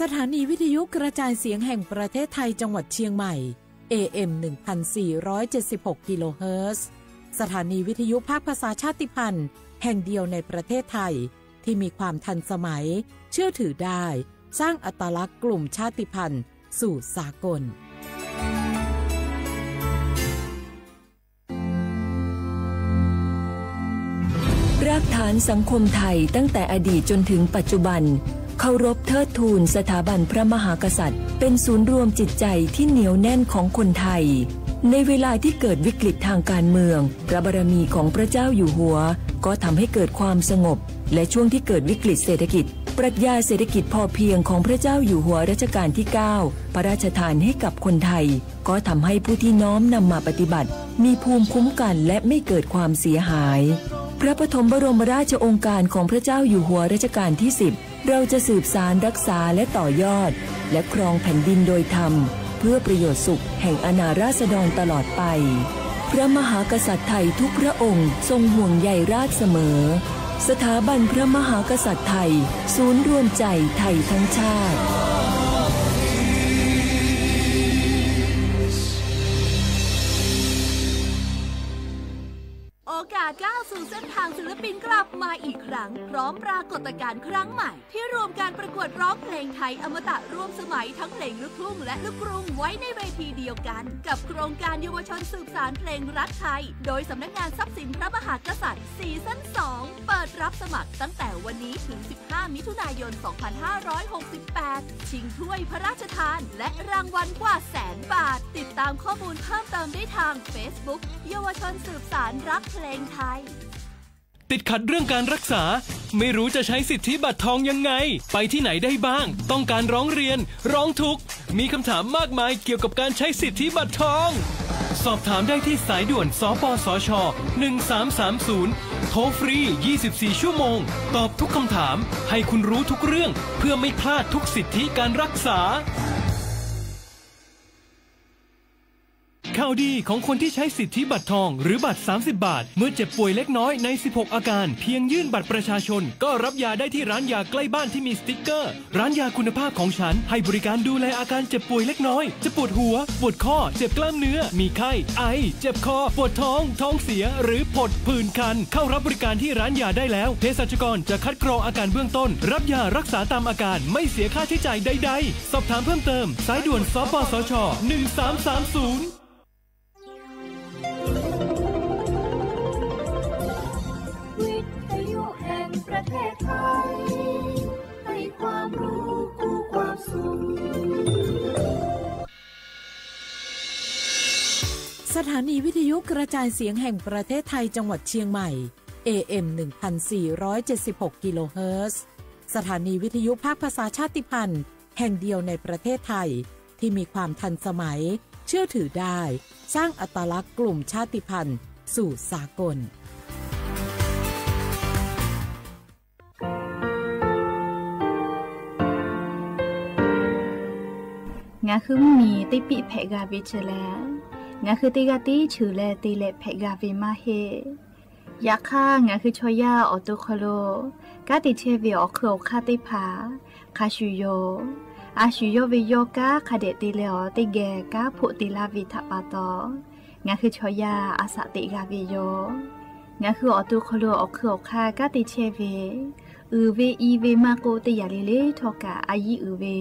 สถานีวิทยุกระจายเสียงแห่งประเทศไทยจังหวัดเชียงใหม่ เอ เอ็ม หนึ่งพันสี่ร้อยเจ็ดสิบหก กิโลเฮิรตซ์ สถานีวิทยุภาคภาษาชาติพันธุ์แห่งเดียวในประเทศไทย ที่มีความทันสมัย เชื่อถือได้ สร้างอัตลักษณ์กลุ่มชาติพันธุ์สู่สากล รากฐานสังคมไทยตั้งแต่อดีตจนถึงปัจจุบัน เคารพเทิดทูนสถาบันพระมหากษัตริย์ เป็นศูนย์รวมจิตใจที่เหนียวแน่นของคนไทย ในเวลาที่เกิดวิกฤตทางการเมือง พระบารมีของพระเจ้าอยู่หัว ก็ทำให้เกิดความสงบ และช่วงที่เกิดวิกฤตเศรษฐกิจ ปรัชญาเศรษฐกิจพอเพียงของพระเจ้าอยู่หัวรัชกาลที่ เก้า พระราชทานให้กับคนไทย ก็ทำให้ผู้ที่น้อมนำมาปฏิบัติ มีภูมิคุ้มกันและไม่เกิดความเสียหาย พระปฐมบรมราชโองการของพระเจ้าอยู่หัวรัชกาลที่ สิบ เราจะสืบสานรักษาและต่อยอด และครองแผ่นดินโดยธรรม เพื่อประโยชน์สุขแห่งอาณาราษฎรตลอดไป พระมหากษัตริย์ไทยทุกพระองค์ทรงห่วงใยราษฎร์เสมอ สถาบันพระมหากษัตริย์ไทย ศูนย์รวมใจไทยทั้งชาติ โอกาสก้าวสู่เส้นทางศิลปินกลับมาอีกครั้ง พร้อมปรากฏการณ์ครั้งใหม่ ที่รวมการประกวดร้องเพลงไทยอมตะร่วมสมัยทั้งเพลงลูกทุ่งและลูกกรุงไว้ในเวทีเดียวกัน กับโครงการเยาวชนสืบสานเพลงรักไทย โดยสำนักงานทรัพย์สินพระมหากษัตริย์ ซีซั่น สอง เปิดรับสมัครตั้งแต่วันนี้ถึง สิบห้า มิถุนายน สองพันห้าร้อยหกสิบแปด ชิงถ้วยพระราชทาน และรางวัลกว่าแสนบาท ติดตามข้อมูลเพิ่มเติมได้ทาง Facebook เยาวชนสืบสานรักเพลงไทย ติดขัดเรื่องการรักษา ไม่รู้จะใช้สิทธิบัตรทองยังไง ไปที่ไหนได้บ้าง ต้องการร้องเรียน ร้องทุกข์ มีคำถามมากมายเกี่ยวกับการใช้สิทธิบัตรทอง สอบถามได้ที่สายด่วน สปสช หนึ่งสามสามศูนย์ โทรฟรี ยี่สิบสี่ ชั่วโมง ตอบทุกคำถาม ให้คุณรู้ทุกเรื่อง เพื่อไม่พลาดทุกสิทธิการรักษา ข่าวดีของคนที่ใช้สิทธิบัตรทองหรือบัตร สามสิบ บาท เมื่อเจ็บป่วยเล็กน้อยใน สิบหก อาการ เพียงยื่นบัตรประชาชน ก็รับยาได้ที่ร้านยาใกล้บ้านที่มีสติ๊กเกอร์ ร้านยาคุณภาพของฉัน ให้บริการดูแลอาการเจ็บป่วยเล็กน้อย จะปวดหัว ปวดข้อ เจ็บกล้ามเนื้อ มีไข้ ไอ เจ็บคอ ปวดท้อง ท้องเสีย หรือผดผื่นคัน เข้ารับบริการที่ร้านยาได้แล้ว เภสัชกรจะคัดกรองอาการเบื้องต้น รับยารักษาตามอาการ ไม่เสียค่าใช้จ่ายใดๆ สอบถามเพิ่มเติม สายด่วน สปสช หนึ่งสามสามศูนย์ วิทยุแห่งประเทศไทย ให้ความรู้คู่ความสุข สถานีวิทยุกระจายเสียงแห่งประเทศไทยจังหวัดเชียงใหม่ เอ เอ็ม หนึ่งพันสี่ร้อยเจ็ดสิบหก กิโลเฮิรตซ์ สถานีวิทยุภาคภาษาชาติพันธุ์แห่งเดียวในประเทศไทย ที่มีความทันสมัย เชื่อถือได้ สร้างอัตลักษณ์กลุ่มชาติพันธุ์สู่สากล Ngaˬ hui mvuhˇmiˬ teˇ piˆ hpehꞈ g'a ve chi lehˬ, ngaˬ hui teˇ g'aˇ tiˉ cheuˬ leh te leh hpehꞈ g'a ve maˇ heˆ. Yaꞈ hk'aˇ, ngaˬ hui chaw yaˇ awˬ to hk'aw lo kanˉ te chehˇ ve awˬ hk'eun awˬ hk'aˇ teˇ hpaˍ hk'a shuˍ yoˬ. A shu yawˇ ve yawˇ kanˉ hk'a dehꞈ te leh awˬ teˇ geh kanˉ hpoˆ te laˇ ve htaꞈ pa taw, ngaˬ hui chaw yaˇ a shaꞈ teꞈ g'a ve yoˬ. Ngaˬ hui awˬ to hk'aw lo awˬ hk'eun awˬ hk'aˇ kanˉ te chehˇ ve, uiˍ ve i ve maˇ k'oˆ, teˇ yanˇ le le htawˇ kaꞈ a yiˉ uiˍ ve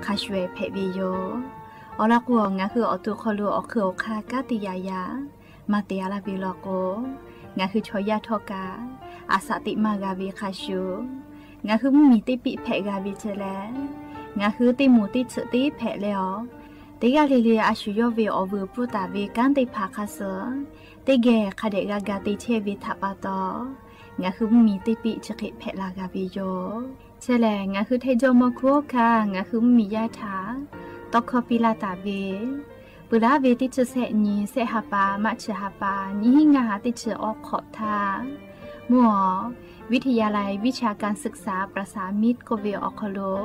hk'a shuˍ ehˍ hpehꞈ ve yoˬ. Awˬ lawn k'o, ngaˬ hui awˬ to hk'aw lo awˬ hk'eun awˬ hk'aˇ kanˉ te yaꞈ yaꞈ maˇ te a laˇ ve law k'o, ngaˬ hui chaw yaˇ htawˇ kaꞈ a shaꞈ teꞈ maˇ g'a ve hk'a shuˍ, ngaˬ hui mvuhˇmiˬ teˇ piˆ hpehꞈ g'a ve chi lehˬ, ngaˬ hui teˇ moˍ teˇ tsuhꞈ teˇ hpehꞈ leh awˬ, teˇ g'aˇ le le a shu yawˇ ve awˬ vuiˬ pfuhˇ taˍ ve kanˉ teˇ hpaˍ hk'a suh teˇ geh hk'a dehꞈ g'a ga te chehˇ ve htaꞈ pa taw, ngaˬ hui mvuhˇmiˬ teˇ piˆ chi hk'e hpehꞈ la g'a ve yoˬ. Chi lehˬ, ngaˬ hui Htaiˇ jawˇmawˇ hkunˉ hawˉ hkanˇ ngaˬ hui mvuhˇmiˬ yaˇ htaꞈ tawˇ hkawˇ piˇ laˇ taˍ ve, peuˬ laˉ ve teˇ chi sehˆ nyi sehˆ ha pa maˇ chi ha pa nyiˇ hinˉ ngaˇ ha teˇ chi awˉ hk'awꞈ htaˇ, mvuhˇ awˬ วิทยาลัยวิชาการศึกษาประสานมิตร k'oˆ ve awˬ hk'aw lo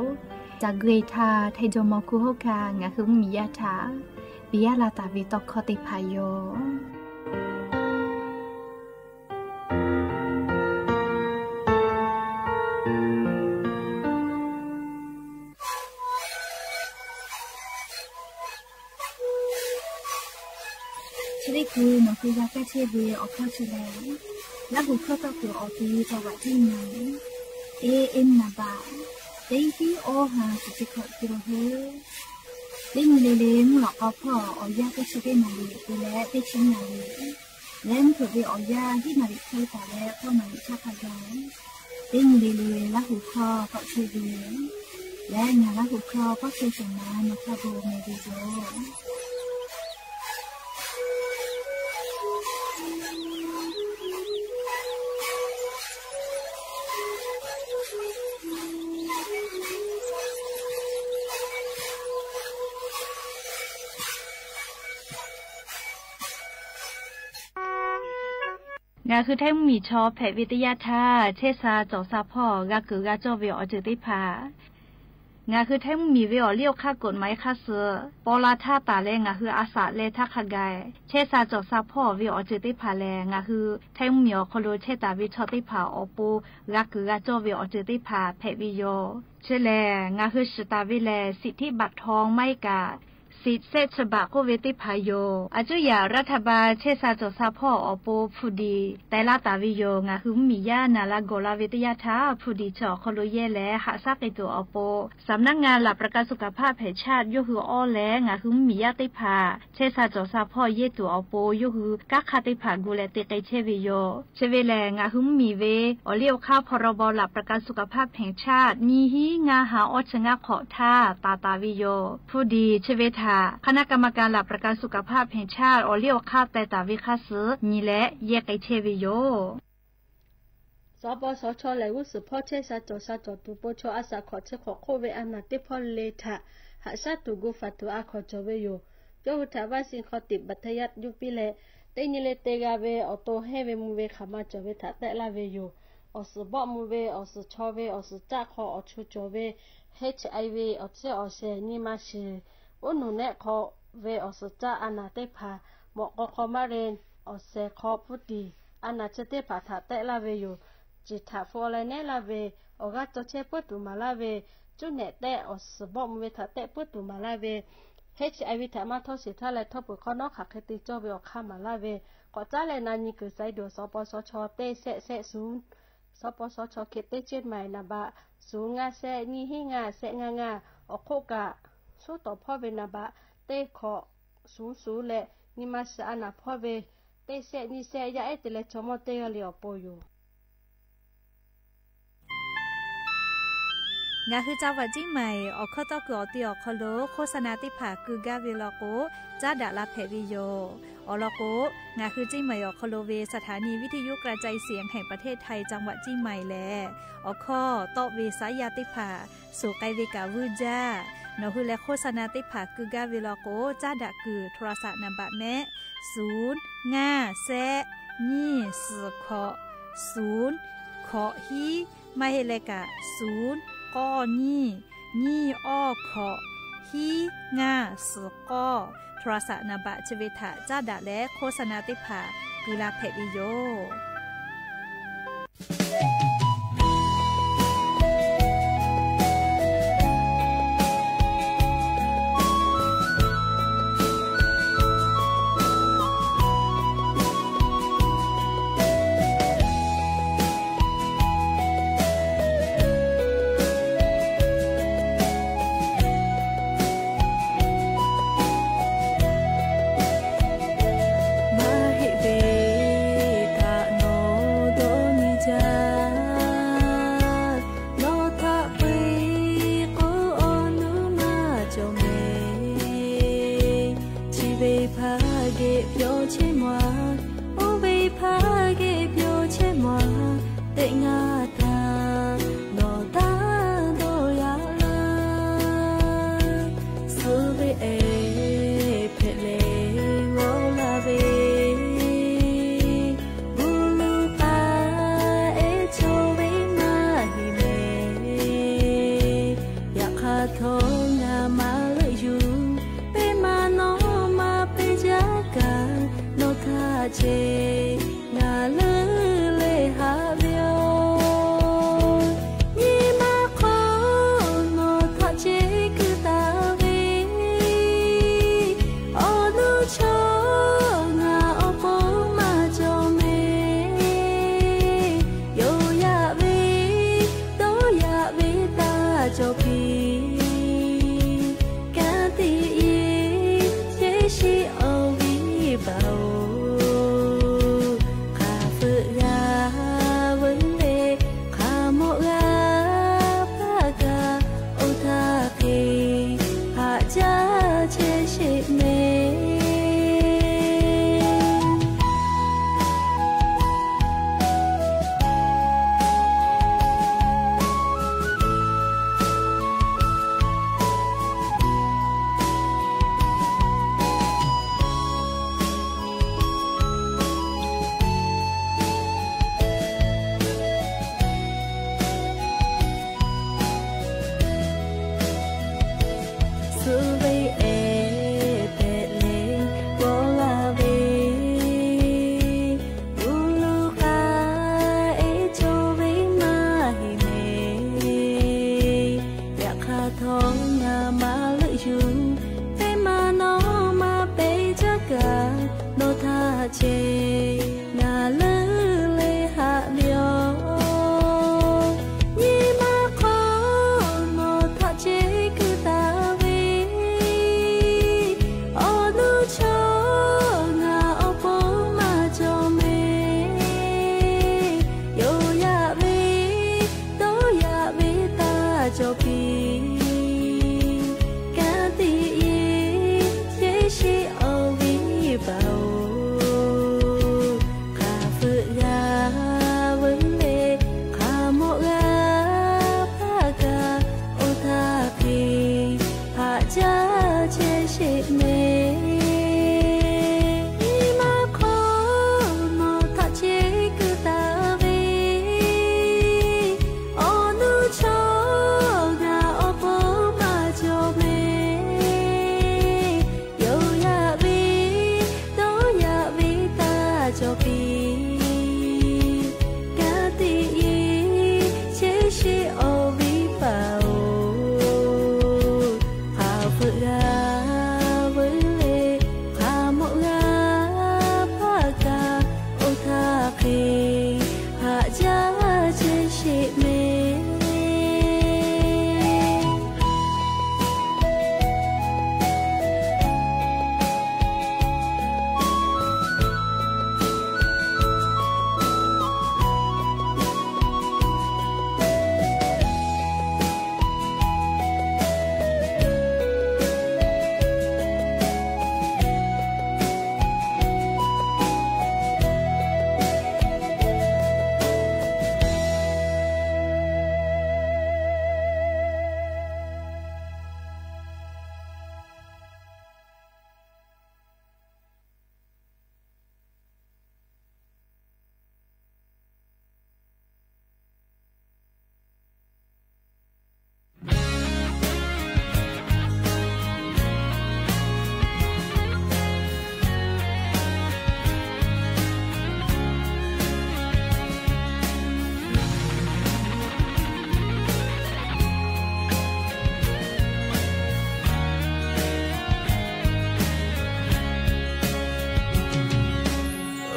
ca gui htaˇ, Htaiˇ jawˇmawˇ hkunˉ hawˉ hkanˇ ngaˬ hui mvuhˇmiˬ yaˇ htaꞈ piˇ laˇ taˍ ve tawˇ hkawˇ teˇ hpaˍ yoˬ. te g'a kaˇ chehˇ ve awˬ hkawˇ chi lehˬ, Laˇ huˍ hkawˇ tawˆ kuiˬ awˬ te taw vaꞈ tiˉ na, e e naˍ baꞈ teˇ hiˉ awˇ ha shiˍ chi hkawꞈ te lo heuˆ. Teˇ nyi le le mvuhˇ lawꞈ k'aw hpawˇ awˬ yanˇ teˇ chi teˇ naˍ riˍ te leh teˇ chi naˍ riˍ leh mvuhˇ hpeuꞈ ve awˬ yanˇ hiˉ naˍ riˍ hk'e taˍ leh hpawˇ naˍ riˍ chaˇ hk'a gaˬ, teˇ nyi le le Laˇ huˍ hkawˇ tawˆ chehˇ ve leh ngaˬ Laˇ huˍ hkawˇ pawˆ chehˇ shehˍ ma nawˬ hk'a bon meh ve yoˬ. Ngaˬ hui Htaiˇ mvuhˇmiˬ chaw hpehꞈ ve teˇ yanˇ htaˇ, chehˇ sha cawˬ sha hpawˇ g'a kuiˬ g'a cawˇ ve awˬ ceuˬ teˇ hpaˍ, ngaˬ hui Htaiˇ mvuhˇmiˬ ve awˬ liˇ awˬ hk'aˇ กฎหมาย hk'aˇ suh paw la htaˇ taˍ leh ngaˬ hui a shaꞈ leh htaˇ hk'a gaˬ, chehˇ sha cawˬ sha hpawˇ ve awˬ ceuˬ teˇ hpaˍ lehˬ, ngaˬ hui Htaiˇ mvuhˇmiˬ awˬ hk'aw lo chehˇ taˍ ve chaw teˇ hpaˍ awˬ pon g'a kuiˬ g'a cawˇ ve awˬ ceuˬ teˇ hpaˍ hpehꞈ ve yoˬ. Chi lehˬ, ngaˬ hui shiˍ taˍ ve lehˬ, สิทธิบัตรทอง maˇ heˆ kaꞈ สิทธิ์ shehˆ chi baꞈ k'oˆ ve teˇ hpaˍ yoˬ. A cuˉ yaꞈ รัฐบาล chehˇ sha cawˬ sha hpawˇ awˬ pon hpu diˍ teh laˇ taˍ ve yoˬ. Ngaˬ hui mvuhˇmiˬ yaˇ naˍ la gawˬ la ve teˇ yanˇ htaˇ, hpu diˍ chi awˬ hk'aw lo yehˇ leh haꞈ shaˉ k'ai tuˬ awˬ pon สำนักงานหลักประกันสุขภาพแห่งชาติ yawˇ hui awˇ leh ngaˬ hui mvuhˇmiˬ yaˇ teˇ hpaˍ chehˇ sha cawˬ sha hpawˇ yehˇ tuˬ awˬ pon yawˇ hui kanˉ hk'aˇ teˇ hpaˍ gu leh te k'ai chehˇ ve yoˬ. Chi ve lehˬ, ngaˬ hui mvuhˇmiˬ ve awˬ liˇ awˬ hk'aˇ พรบหลักประกันสุขภาพแห่งชาติ nyiˇ hiˉ ngaˇ ha awˇ chi ngaˇ hk'awꞈ htaˇ taˍ taˍ ve yoˬ. Hpu diˍ chi ve htaꞈ คณะกรรมการหลักประกันสุขภาพแห่งชาติ awˬ liˇ awˬ hk'aˇ teh taˍ ve hk'aˇ suh nyi leh yehˇ k'ai chehˇ ve yoˬ. สปสช. lehˬ, g'uˇ suhˍ hpawˇ chehˇ sha cawˬ sha cawˬ tuˬ po chaw a shaꞈ hk'awꞈ chi hk'awꞈ hk'oˆ ve a naˍ teˇ hpawˇ le htaꞈ haꞈ shaˉ tuˬ gu faˍ tuˬ a hk'awꞈ cawˬ ve yoˬ. Yawˇ hui htaꞈ vaccine hk'aw tiꞈ บาดทะยัก yuˇ piˇ leh, teˇ nyi le te g'a ve awˬ to hehnˇ ve mvuh ve hk'aˬ ma cawˬ ve htaꞈ tehˆ laˇ ve yoˬ. Awˬ suhˍ bawˆ mvuh ve, awˬ suhˍ chaw ve, awˬ suhˍ caˆ hk'aw awˬ chu cawˬ ve HIV awˬ tcuhˇ awˬ shehˍ nyi ma shiˍ, uˉ nuˬ nehˆ hk'aw ve awˬ suhˍ caˆ a naˍ teˇ hpaˍ, mawꞈ k'aw hk'aw maˇ ren awˬ shehˍ hk'aw ผู้ติด a naˍ chi teˇ hpaˍ htaꞈ tehˆ laˇ ve yoˬ. Ciˬ htaꞈ hpu awˬ leh nehˉ laˇ ve, awˬ g'aˇ cawˬ chehˇ puiˉ tuˬ maˍ laˇ ve, cuˉ nehꞈ tehˆ awˬ suhˍ bawˆ mvuh ve htaꞈ tehˆ puiˉ tuˬ maˍ laˇ ve, HIV htaꞈ maˇ htawˇ shiˍ htaˇ leh htawˇ peuˬ hk'awˇ nawˉ hk'aˬ hk'e te cawˇ ve awˬ hk'aˇ maˍ laˇ ve, k'awꞈ caˉ leh na nyi kuiˬ สายด่วน สปสช. teˇ shehˆ shehˆ suhˍ, สปสช. เขต teˇ เชียงใหม่ naˍ baꞈ suhˍ ngaˇ shehˆ nyiˇ hiˉ ngaˇ shehˆ ngaˇ ngaˇ, awˬ hk'oˆ kaꞈ suˉ tawˍ hpawˇ ve naˍ baꞈ teˇ hkawꞈ suhˍ suhˍ leh nyi ma shiˍ a naˍ hpawˇ ve teˇ shehˆ nyiˇ shehˆ yaˇ ehˉ te leh chaw mawˇ teˇ g'aˇ le awˬ pon yoˬ. Ngaˬ hui จังหวัดเชียงใหม่ awˬ hkawˇ tawˆ kuiˬ awˬ te awˬ hk'aw lo โฆษณา teˇ hpaˍ keu gaˇ ve law k'o, caˉ daꞈ la hpehꞈ ve yoˬ. Awˬ lawn k'o, ngaˬ hui เชียงใหม่ awˬ hk'aw lo ve สถานีวิทยุกระจายเสียงแห่งประเทศไทย จังหวัดเชียงใหม่ lehˬ, awˬ hkawˇ tawˆ ve saˉ yaˇ teˇ hpaˍ suhˍ k'ai ve kaꞈ vuiˇ jaˇ. Nawˬ hui leh โฆษณา teˇ hpaˍ keu gaˇ ve law k'o, caˉ daꞈ kuiˬ โทรศัพท์ naˍ baꞈ mehˆ ศูนย์ ngaˇ shehˆ nyiˇ suhˍ hkawꞈ ศูนย์ hkawꞈ hiˉ, maˇ heˆ leh kaꞈ ศูนย์ k'awˇ nyiˇ nyiˇ awˇ hkawꞈ hiˉ ngaˇ suhˍ k'awˇ โทรศัพท์ naˍ baꞈ chi ve htaꞈ caˉ daꞈ leh โฆษณา teˇ hpaˍ keu la hpehꞈ ve yoˬ. le.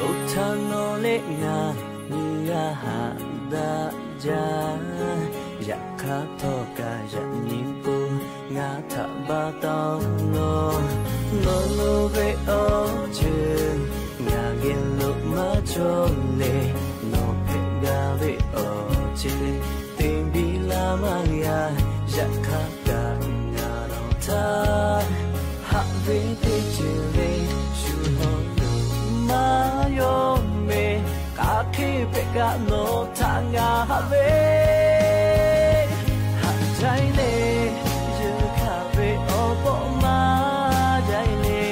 Oˇ htaˇ nawˬ leh ngaˬ nyi g'a haꞈ daꞈ jaˇ. Yaꞈ hk'aˇ htawˇ kaꞈ yaꞈ nyi k'o, ngaˬ htaꞈ baˬ taw lawˬ. Nawˬ loˍ ve awˬ ceuˬ ngaˬ geh lo maˇ cawˬ le. Nawˬ hpehꞈ gaˇ ve awˬ ceuˬ te biˇ laˇ maˇ g'a. Yaꞈ hk'aˇ kaꞈ ngaˬ nawˬ htaꞈ haꞈ ve teˇ ceuˬ le shu hawˉ lo maˇ yawˇ meh. Hk'aˬ hk'e hpehꞈ kaꞈ nawˬ htaꞈ ngaˬ haꞈ ve haꞈ jaˇ le. Yeˬ hkanˍ ve awˬ bon maˇ jaˇ le.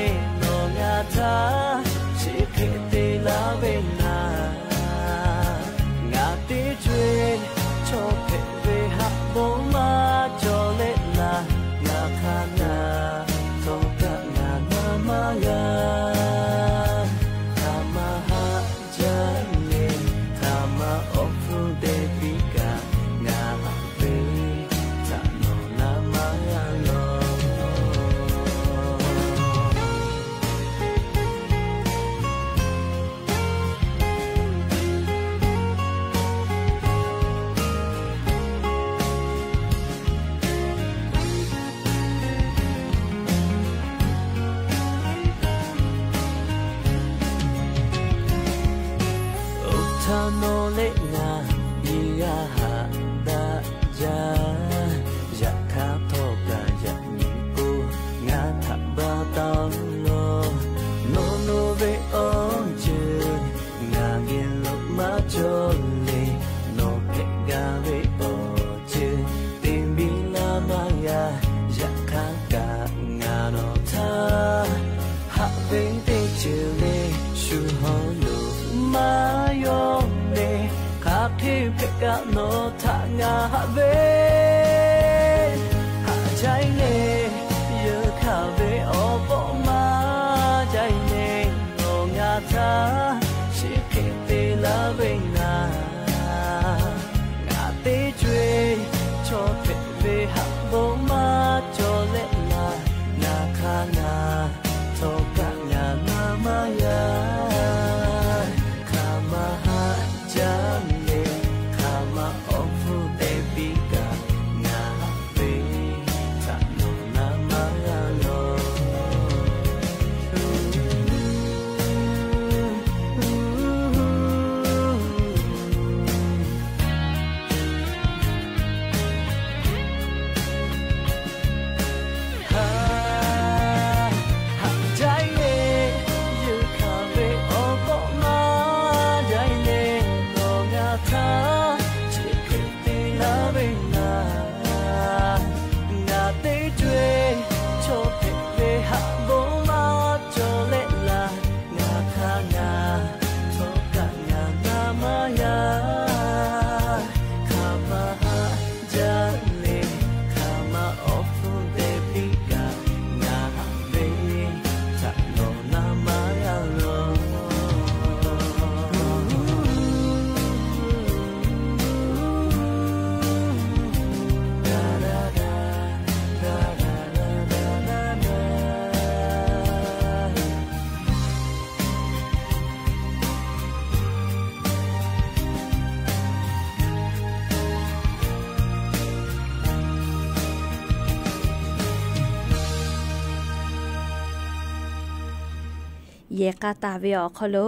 Nawˬ ngaˬ htaꞈ chi hk'e te laˇ ve naˍ, ngaˬ teˇ co e chaw hpehꞈ ve haꞈ bon maˇ cawˬ leh naˍ, ngaˬ hk'a naˍ htawˇ kaꞈ ngaˬ na maˇ g'a. Hk'aˬ ma haꞈ jaˇ le, hk'aˬ ma awˬ hpfuhˇ te piˇ kaꞈ ngaˬ haꞈ ve htaꞈ nawˬ na maˇ g'a lawˬ. Oˇ htaˇ nawˬ leh ngaˬ nyi g'a haꞈ daꞈ jaˇ. Yaꞈ hk'aˇ htawˇ kaꞈ yaꞈ nyi k'o, ngaˬ htaꞈ baˬ taw lawˬ. Nawˬ loˍ ve awˬ ceuˬ ngaˬ geh lo maˇ cawˬ le. Nawˬ hpehꞈ gaˇ ve awˬ ceuˬ te biˇ laˇ maˇ g'a. Yaꞈ hk'aˇ kaꞈ ngaˬ nawˬ htaꞈ haꞈ ve teˇ ceuˬ le shu hawˉ lo maˇ yawˇ meh. Hk'aˬ hk'e hpehꞈ kaꞈ nawˬ htaꞈ ngaˬ haꞈ ve haꞈ jaˇ le. Yeˬ hkanˍ ve awˬ bon maˇ jaˇ le. Nawˬ ngaˬ htaꞈ chi hk'e te laˇ ve naˍ, ngaˬ teˇ co e chaw hpehꞈ ve haꞈ bon maˇ cawˬ leh naˍ, ngaˬ hk'a naˍ htawˇ kaꞈ ngaˬ na maˇ g'a. Hk'aˬ ma haꞈ jaˇ le, hk'aˬ ma awˬ hpfuhˇ te piˇ kaꞈ ngaˬ haꞈ ve htaꞈ nawˬ Yehˬ k'a taˍ ve awˬ hk'aw lo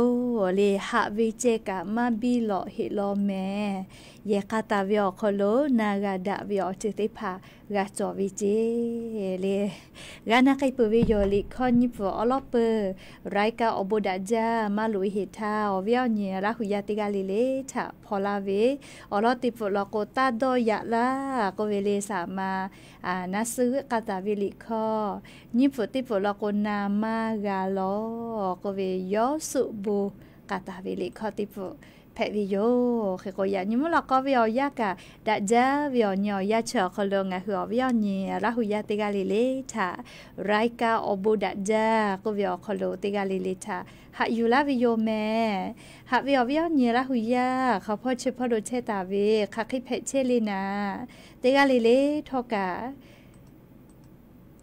le, haꞈ ve ceh kaꞈ maˇ biˇ lawꞈ heˆ law mehˍ. Yehˬ k'a taˍ ve awˬ hk'aw lo na g'a daꞈ ve awˬ ceuˬ teˇ hpaˍ g'a cawˬ ve ceˇ le. G'a na k'ai peuˬ ve yoˬ. Liꞈ hkawˇ nyiˇ pfuhˍ awˉ lawˉ peuˬ, รายการ awˬ bon daꞈ jaˇ maˇ loꞈ e heˆ htaˇ, awˬ viˉ awˬ nyi Laˇ hu yaˇ teˇ g'aˇ le le htaꞈ hpaw laˇ ve, awˬ lawn teˇ pfuhˍ law k'o, taˇ dawˇ yaꞈ laˇ k'oˆ ve le, saˍ ma naˉ suhˉ g'euˆ k'a taˍ ve liꞈ hkawˇ, nyiˇ pfuhˍ teˇ pfuhˍ law k'o, na maˇ g'a lawˬ k'oˆ ve, yawˇ suˆ bon k'a taˍ ve liꞈ hkawˇ teˇ pfuhˍ hpehꞈ ve yoˬ. Hk'e k'o, yaꞈ nyi mvuhˇ lawꞈ k'aw ve awˬ yanˇ kaꞈ daꞈ jaˇ ve awˬ nyi awˬ yanˇ chi awˬ hk'aw lo ngaˬ hui awˬ viˉ awˬ nyi Laˇ hu yaˇ teˇ g'aˇ le le htaꞈ รายการ awˬ bon daꞈ jaˇ k'oˆ ve awˬ hk'aw lo teˇ g'aˇ le le htaꞈ haꞈ yuˬ laˇ ve yoˬ mehˍ. Haꞈ ve awˬ viˉ awˬ nyi Laˇ hu yaˇ hk'aˬ hpawˇ chi hpawˇ lo chehˇ taˍ ve hk'aˬ hk'e hpehꞈ chehˇ le naˍ, teˇ g'aˇ le le htawˇ kaꞈ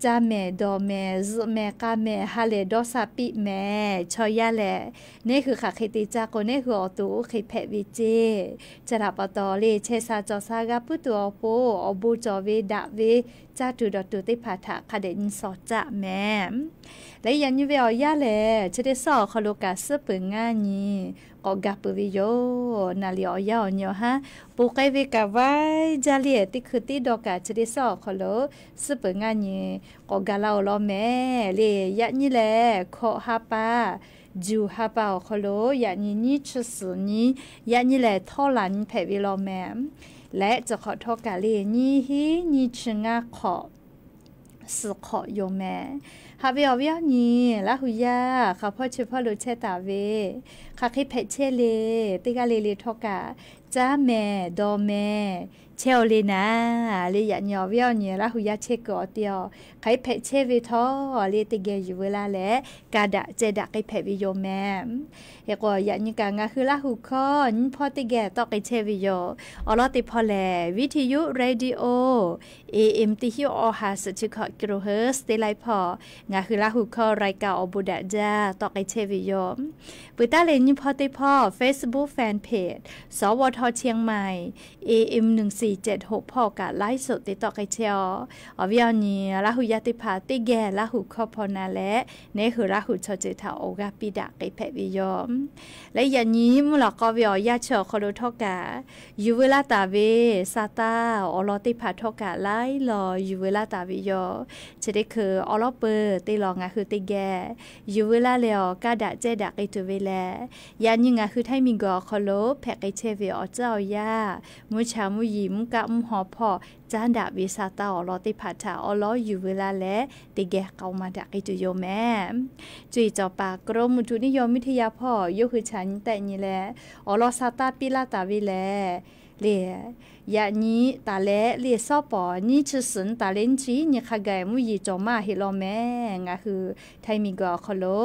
caˇ mehˍ, dawˬ mehˍ, zuhꞈ mehˍ, k'a mehˍ, ha lehˬ dawˇ sha piˆ mehˍ. Chaw yaˇ lehˬ, neˇ hui hk'aˬ hk'e te caˇ k'o, neˇ hui awˬ to oˇ hk'e hpehꞈ ve ceˇ. Chi htaꞈ pa taw le, chehˇ sha cawˬ sha g'a puiˉ tuˬ awˬ pon, awˬ bon cawˬ ve daꞈ ve caˇ tuˬ dawˬ tuˬ teˇ hpaˍ htaꞈ hk'a dehꞈ nyi shawˍ caˆ mehˍ. Leh yaꞈ nyi ve awˬ yanˇ lehˬ, chi teˇ suhˉ awˬ hk'aw lo kaꞈ suhˉ peuˬ ngaˇ nyi k'awꞈ gaˬ peuˬ ve yoˬ. Naˍ liꞈ awˬ yanˇ awˬ nyi awˬ haˉ ponˬ k'ai ve kaꞈ vaiˇ jaˇ le. Teˇ hkui tiˉ dawˇ kaꞈ chi teˇ suhˉ awˬ hk'aw lo suhˉ peuˬ ngaˇ nyi k'awꞈ gaˬ laˇ-oˬ law mehˍ le. Yaꞈ nyi lehˬ, hkawꞈ ha pa, juˬ ha pa awˬ hk'aw lo yaꞈ nyi nyiˇ chi suhˍ nyi, yaꞈ nyi lehˬ htawˇ laˬ nyi hpehꞈ ve law mehˍ. Leh chi hk'awꞈ htawˇ kaꞈ le, nyiˇ hinˉ nyiˇ chi ngaˇ hk'awꞈ suhˍ hk'awꞈ yoˬ mehˍ. Haꞈ ve awˬ viˉ awˬ nyi Laˇ hu yaˇ hk'aˬ hpawˇ chi hpawˇ lo chehˇ taˍ ve, hk'aˬ hk'e hpehꞈ chehˇ le, teˇ g'aˇ le le htawˇ kaꞈ caˇ mehˍ, dawˬ mehˍ chehˇ-oˬ le naˍ le. Yaꞈ nyi awˬ viˉ awˬ nyi Laˇ hu yaˇ chehˇ kuiˬ awˬ te-a, hk'aˬ hk'e hpehꞈ chehˇ ve htawˇ le, teˇ geh yuˬ veu laˇ leh, ka daꞈ ceh daꞈ k'ai hpehꞈ ve yoˬ mehˍ. Hk'e k'o, yaꞈ nyi kaꞈ ngaˬ hui Laˇ hu hkawˇ nyiˇ hpawˇ teˇ geh tawˆ k'ai chehˇ ve yoˬ. Awˬ lawn teˇ hpawˇ lehˬ, วิทยุ radio AM teˇ hinˉ awˬ ha suhˍ chi hkawꞈ kilohertz teˇ laiˉ hpawˇ ngaˬ hui Laˇ hu hkawˇ รายการ awˬ bon daꞈ jaˇ tawˆ k'ai chehˇ ve yoˬ. Peuˬ taˉ leh nyiˇ hpawˇ teˇ hpawˇ Facebook fan page สวท เชียงใหม่ AM หนึ่งสี่เจ็ดหก hpawˇ kaꞈ ไลฟ์สด te tawˆ k'ai chehˇ-a. Awˬ viˉ awˬ nyi Laˇ hu yaˇ teˇ hpaˍ teˇ geh Laˇ hu hkawˇ hpaw na leh, neˇ hui Laˇ hu chaw ceuˬ htaꞈ awˬ g'aˇ piˇ daꞈ k'ai hpehꞈ ve yoˬ. Leh yaꞈ nyi mvuhˇ lawꞈ k'aw ve awˬ yanˇ chi awˬ hk'aw lo htawˇ kaꞈ, yuˬ veu laˇ taˍ ve sa taˇ awˬ lawn teˇ hpaˍ htawˇ kaꞈ laiˉ law yuˬ veu laˇ taˍ ve yoˬ. Chi teˇ hkui awˉ lawˉ peuˬ teˇ law ngaˬ hui teˇ geh yuˬ veu laˇ leh awˬ kaˇ daꞈ ceh daꞈ k'ai tuˬ ve lehˬ, yaꞈ nyi ngaˬ hui Htaiˇ miˬguiˬ awˬ hk'aw lo hpehꞈ k'ai chehˇ ve awˬ tcuhˉ awˬ yanˇ, mvuhˇ cha mvuhˇ yeˬ mvuhˇ kaˆ mvuhˇ haw hpawˇ caˉ daꞈ ve sa taˇ awˬ lawn teˇ hpaˍ htaꞈ awˉ lawˉ yuˬ veu laˇ leh, teˇ geh k'aoˍ maˍ daꞈ k'ai tuˬ yoˬ mehˍ. Cuˇ yiˍ cawˬ paˍ กรมอุตุนิยมวิทยา hpawˇ yawˇ hui chaꞈ nyi tehˆ nyi leh, awˬ lawn sa taˇ piˇ laˇ taˍ ve lehˬ, le, yaꞈ nyi taˍ leh le, sawˉ pawˍ nyiˇ chi suhˍ nyi taˍ leh nyiˇ chi nyi hk'a gaˬ mvuhˇ yeˬ cawˬ maˇ heˆ law mehˍ. Ngaˬ hui Htaiˇ miˬguiˬ awˬ hk'aw lo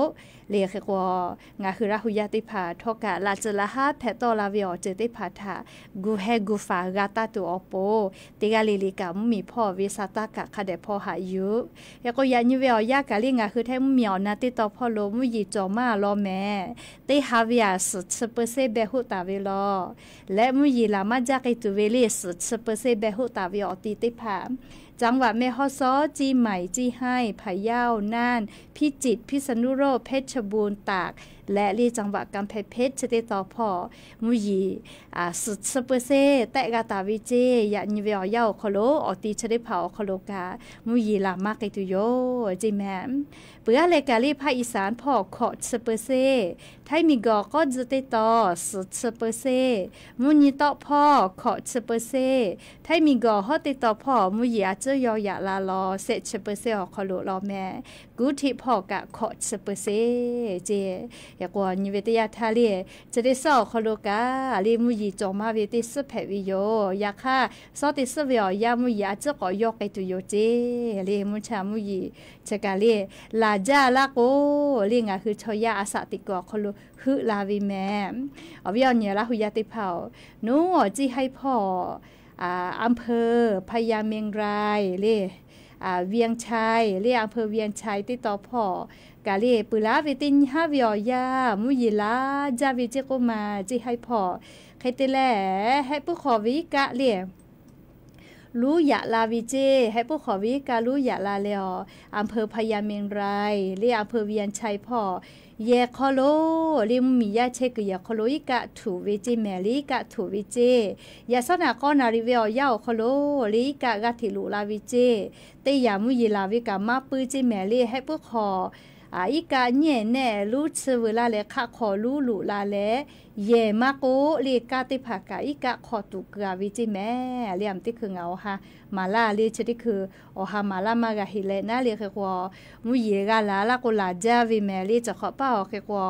le, hk'e k'o, ngaˬ hui Laˇ hu yaˇ teˇ hpaˍ htawˇ kaꞈ laꞈ cuhˍ laꞈ haˉ hpehꞈ tawˆ la ve awˬ ceuˬ teˇ hpaˍ htaꞈ gu heh gu faˍ g'a taˇ tuˬ awˬ pon, teˇ g'aˇ le le kaꞈ mvuhˇ miˬ hpawˇ ve sa taˇ kaꞈ hk'a dehꞈ hpawˇ haꞈ yuˬ. Hk'e k'o, yaꞈ nyi ve awˬ yanˇ kaꞈ le, ngaˬ hui Htaiˇ mvuhˇ miˬ awˬ na teˇ taw hpawˇ lo mvuhˇ yeˬ cawˬ maˇ law mehˍ. Teˇ ha ve aꞈ suhˍ chi เปอร์เซ็นต์ beh hoˆ taˍ ve law. Leh mvuhˇ yeˬ laˬ maˇ jaˇ k'ai tuˬ ve le, suhˍ chi เปอร์เซ็นต์ beh hoˆ taˍ ve awˬ ti teˇ hpaˍ จังหวัดแม่ฮ่องสอน เชียงใหม่ เซี่ยงไฮ้ พะเยา น่าน พิจิตร พิษณุโลก เพชรบูรณ์ ตาก leh le จังหวัดกำแพงเพชร chi teˇ taw hpawˇ mvuhˇ yeˬ suhˍ chi เปอร์เซ็นต์ tehˆ g'a taˍ ve ceˇ. Yaꞈ nyi ve awˬ yanˇ awˬ hk'aw lo awˬ ti chi teˇ hpaˍ awˬ hk'aw lo kaꞈ mvuhˇ yeˬ laˬ maˇ k'ai tuˬ yoˬ ceˇ mehˍ. Peuˬ aˉ leh kaꞈ le, ภาคอีสาน hpawˇ hkawꞈ chi เปอร์เซ็นต์, Htaiˇ miˬguiˬ awˬ k'awˇ tcuh teˇ taw suhˍ chi เปอร์เซ็นต์, mvuhˇ nyi tawˆ hpawˇ hkawꞈ chi เปอร์เซ็นต์, Htaiˇ miˬguiˬ awˬ hawˉ teˇ taw hpawˇ mvuhˇ yeˬ a ciˉ yaw yaꞈ la law shehˆ chi เปอร์เซ็นต์ awˬ hk'aw lo law mehˍ. Kuˉ htiˆ hpawˇ kaꞈ hkawꞈ chi เปอร์เซ็นต์ ceˇ. Hk'e k'o, nyi ve teˇ yanˇ htaˇ le, chi teˇ suhˉ awˬ hk'aw lo kaꞈ le, mvuhˇ yeˬ cawˬ maˇ ve teˇ suhˉ hpehꞈ ve yoˬ. Yaꞈ hk'aˇ, suhˉ teˇ suhˉ ve awˬ yanˇ mvuhˇ yeˬ a ciˉ k'awꞈ yaw k'ai tuˬ yoˬ ceˇ. Le mvuhˇ cha mvuhˇ yeˬ chi kaꞈ le, laˬ jaˇ laˇ k'o le, ngaˬ hui chaw yaˇ a shaꞈ teꞈ kuiˬ awˬ hk'aw lo heuˆ la ve mehˍ. Awˬ viˉ awˬ nyi Laˇ hu yaˇ teˇ hpaˍ-oˬ, nawˬ awˬ เซี่ยงไฮ้ hpawˇ อำเภอพญาเมงราย le, เวียงชัย le, อำเภอเวียงชัย teˇ taw hpawˇ kaꞈ le, peuˬ laˉ ve teˇ nyi haˉ ve awˬ yanˇ mvuhˇ yeˬ laˬ jaˇ ve ceˇ k'oˆ ma, เซี่ยงไฮ้ hpawˇ hk'e te leh, hehˆ puiˉ hk'awꞈ ve iˉ kaˆ le, luˉ yaꞈ la ve ceˇ. Hehˆ puiˉ hk'awꞈ ve iˉ kaˆ luˉ yaꞈ la leh awˬ, อำเภอพญาเมงราย le, อำเภอเวียงชัย hpawˇ yehˬ hk'aw lo le, mvuhˇmiˬ yaˇ chehˇ kuiˬ yehˬ hk'aw lo iˉ kaˆ htuꞈ ve ceˇ mehˍ le, iˉ kaˆ htuꞈ ve ceˇ. Yaꞈ shawˉ naꞈ k'awˇ naˍriˍ ve awˬ yanˇ awˬ hk'aw lo le, iˉ kaˆ g'aˇ hteꞈ loꞈ la ve ceˇ. Teˇ yanˇ mvuhˇ yeˬ laˬ ve kaꞈ maˇ puiˉ ceˇ mehˍ le, hehˆ puiˉ hk'awꞈ iˉ kaˆ nyiˇ ehˍ nehˆ luˉ tsuhˇ veu laˇ leh hk'aˆ hk'aw luˉ loꞈ la leh, yehˬ maˇ k'oˆ le, kanˇ teˇ hpaˍ kaꞈ iˉ kaˆ hk'aw tuꞈ keu a ve ceˇ mehˍ le. A meh teˇ hkui ngaˬ awˬ ha maˍ laˇ le, chi teˇ hkui awˬ ha maˍ laˇ maˇ g'a heꞈ leh naˉ le hk'e k'o, mvuhˇ yeˬ g'a laˬ laˇ k'o laˬ jaˇ ve mehˍ le, cawˬ hk'awꞈ paˇ awˬ hk'e k'o,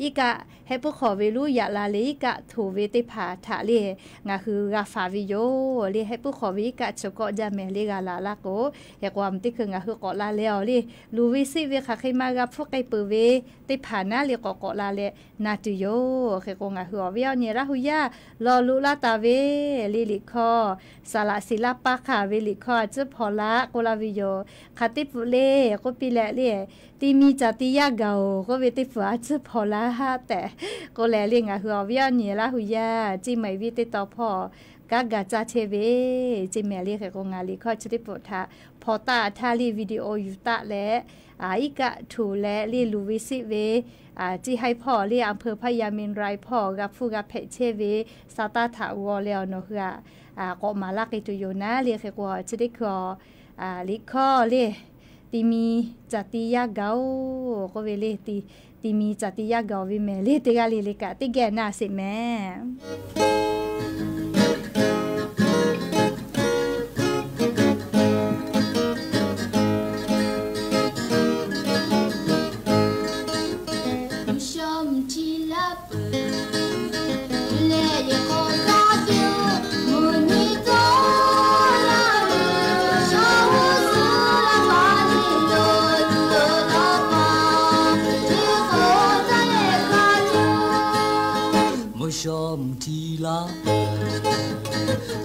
iˉ kaˆ hehˆ puiˉ hk'awꞈ ve luˉ yaꞈ la leh iˉ kaˆ htoꞈ ve teˇ hpaˍ htaꞈ le ngaˬ hui g'a faˍ ve yoˬ le. Hehˆ puiˉ hk'awꞈ ve iˉ kaˆ chi kawˆ jaˇ mehˍ le g'a laˬ laˇ k'o, hk'e k'o a meh teˇ hkui ngaˬ hui k'awꞈ la leh awˬ le, luˬ ve siˆ ve hk'aˬ hk'e maˇ g'a hpfuhˇ k'ai peuˬ ve teˇ hpaˍ naˉ le k'awꞈ k'awꞈ la leh na tuˬ yoˬ. Hk'e k'o ngaˬ hui awˬ viˉ awˬ nyi Laˇ hu yaˇ lawˬ loꞈ laˇ taˍ ve le liꞈ hkawˇ, saˍ laꞈ siˍ laˇ paˇ hk'a ve liꞈ hkawˇ a ciˉ hpaw laˇ k'oˆ laˇ ve yoˬ. Hk'aˬ teˇ peuˬ le k'oˆ piˇ leh le, ti mi caˬ ti yaˇ gaˬ-oˬ k'oˆ ve teˇ peuˬ a ciˉ hpaw laˇ tehꞈ k'oˆ leh le, ngaˬ hui awˬ viˉ awˬ nyi Laˇ hu yaˇ ceˇ maˍ e viˉ teˇ taw hpawˇ kanˉ ga caˇ chehˇ ve ceˇ mehˍ le. Hk'e k'o ngaˬ liꞈ hkawˇ chi teˇ peuˬ htaꞈ hpaw taˆ htaˇ le video yuˬ taˆ leh, iˉ kaˆ htoꞈ leh le luˬ ve siˆ ve ceˇ haiˉ hpawˇ le อำเภอพญาเมรุ hpawˇ g'a hpfuhˇ g'a hpehꞈ chehˇ ve sa taˇ htaꞈ g'aw leh awˬ nawˬ hui aꞈ k'awꞈ maˍ laˇ k'ai tuˬ yoˬ naˉ le. Hk'e k'o chi teˇ hkui liꞈ hkawˇ le, ti mi caˬ ti yaˇ gaˬ-oˬ k'oˆ ve le, ti mi caˬ ti yaˇ gaˬ ve mehˍ le, teˇ g'aˇ le le kaꞈ teˇ geh na sheˍ mehˍ. Mvuhˇ shawˉ mvuhˇ chi laˇ peuˬ, leh yehˬ hk'aw kaˇ te-oˬ, mvuhˇ nyi tawˇ laˇ ve, shaˉ g'uˇ suhˍ laˇ pa le yoˬ, tuˬ dawˇ pa, teˇ hk'awꞈ taˇ leh kaˇ te-oˬ. Mvuhˇ shawˉ mvuhˇ chi laˇ peuˬ,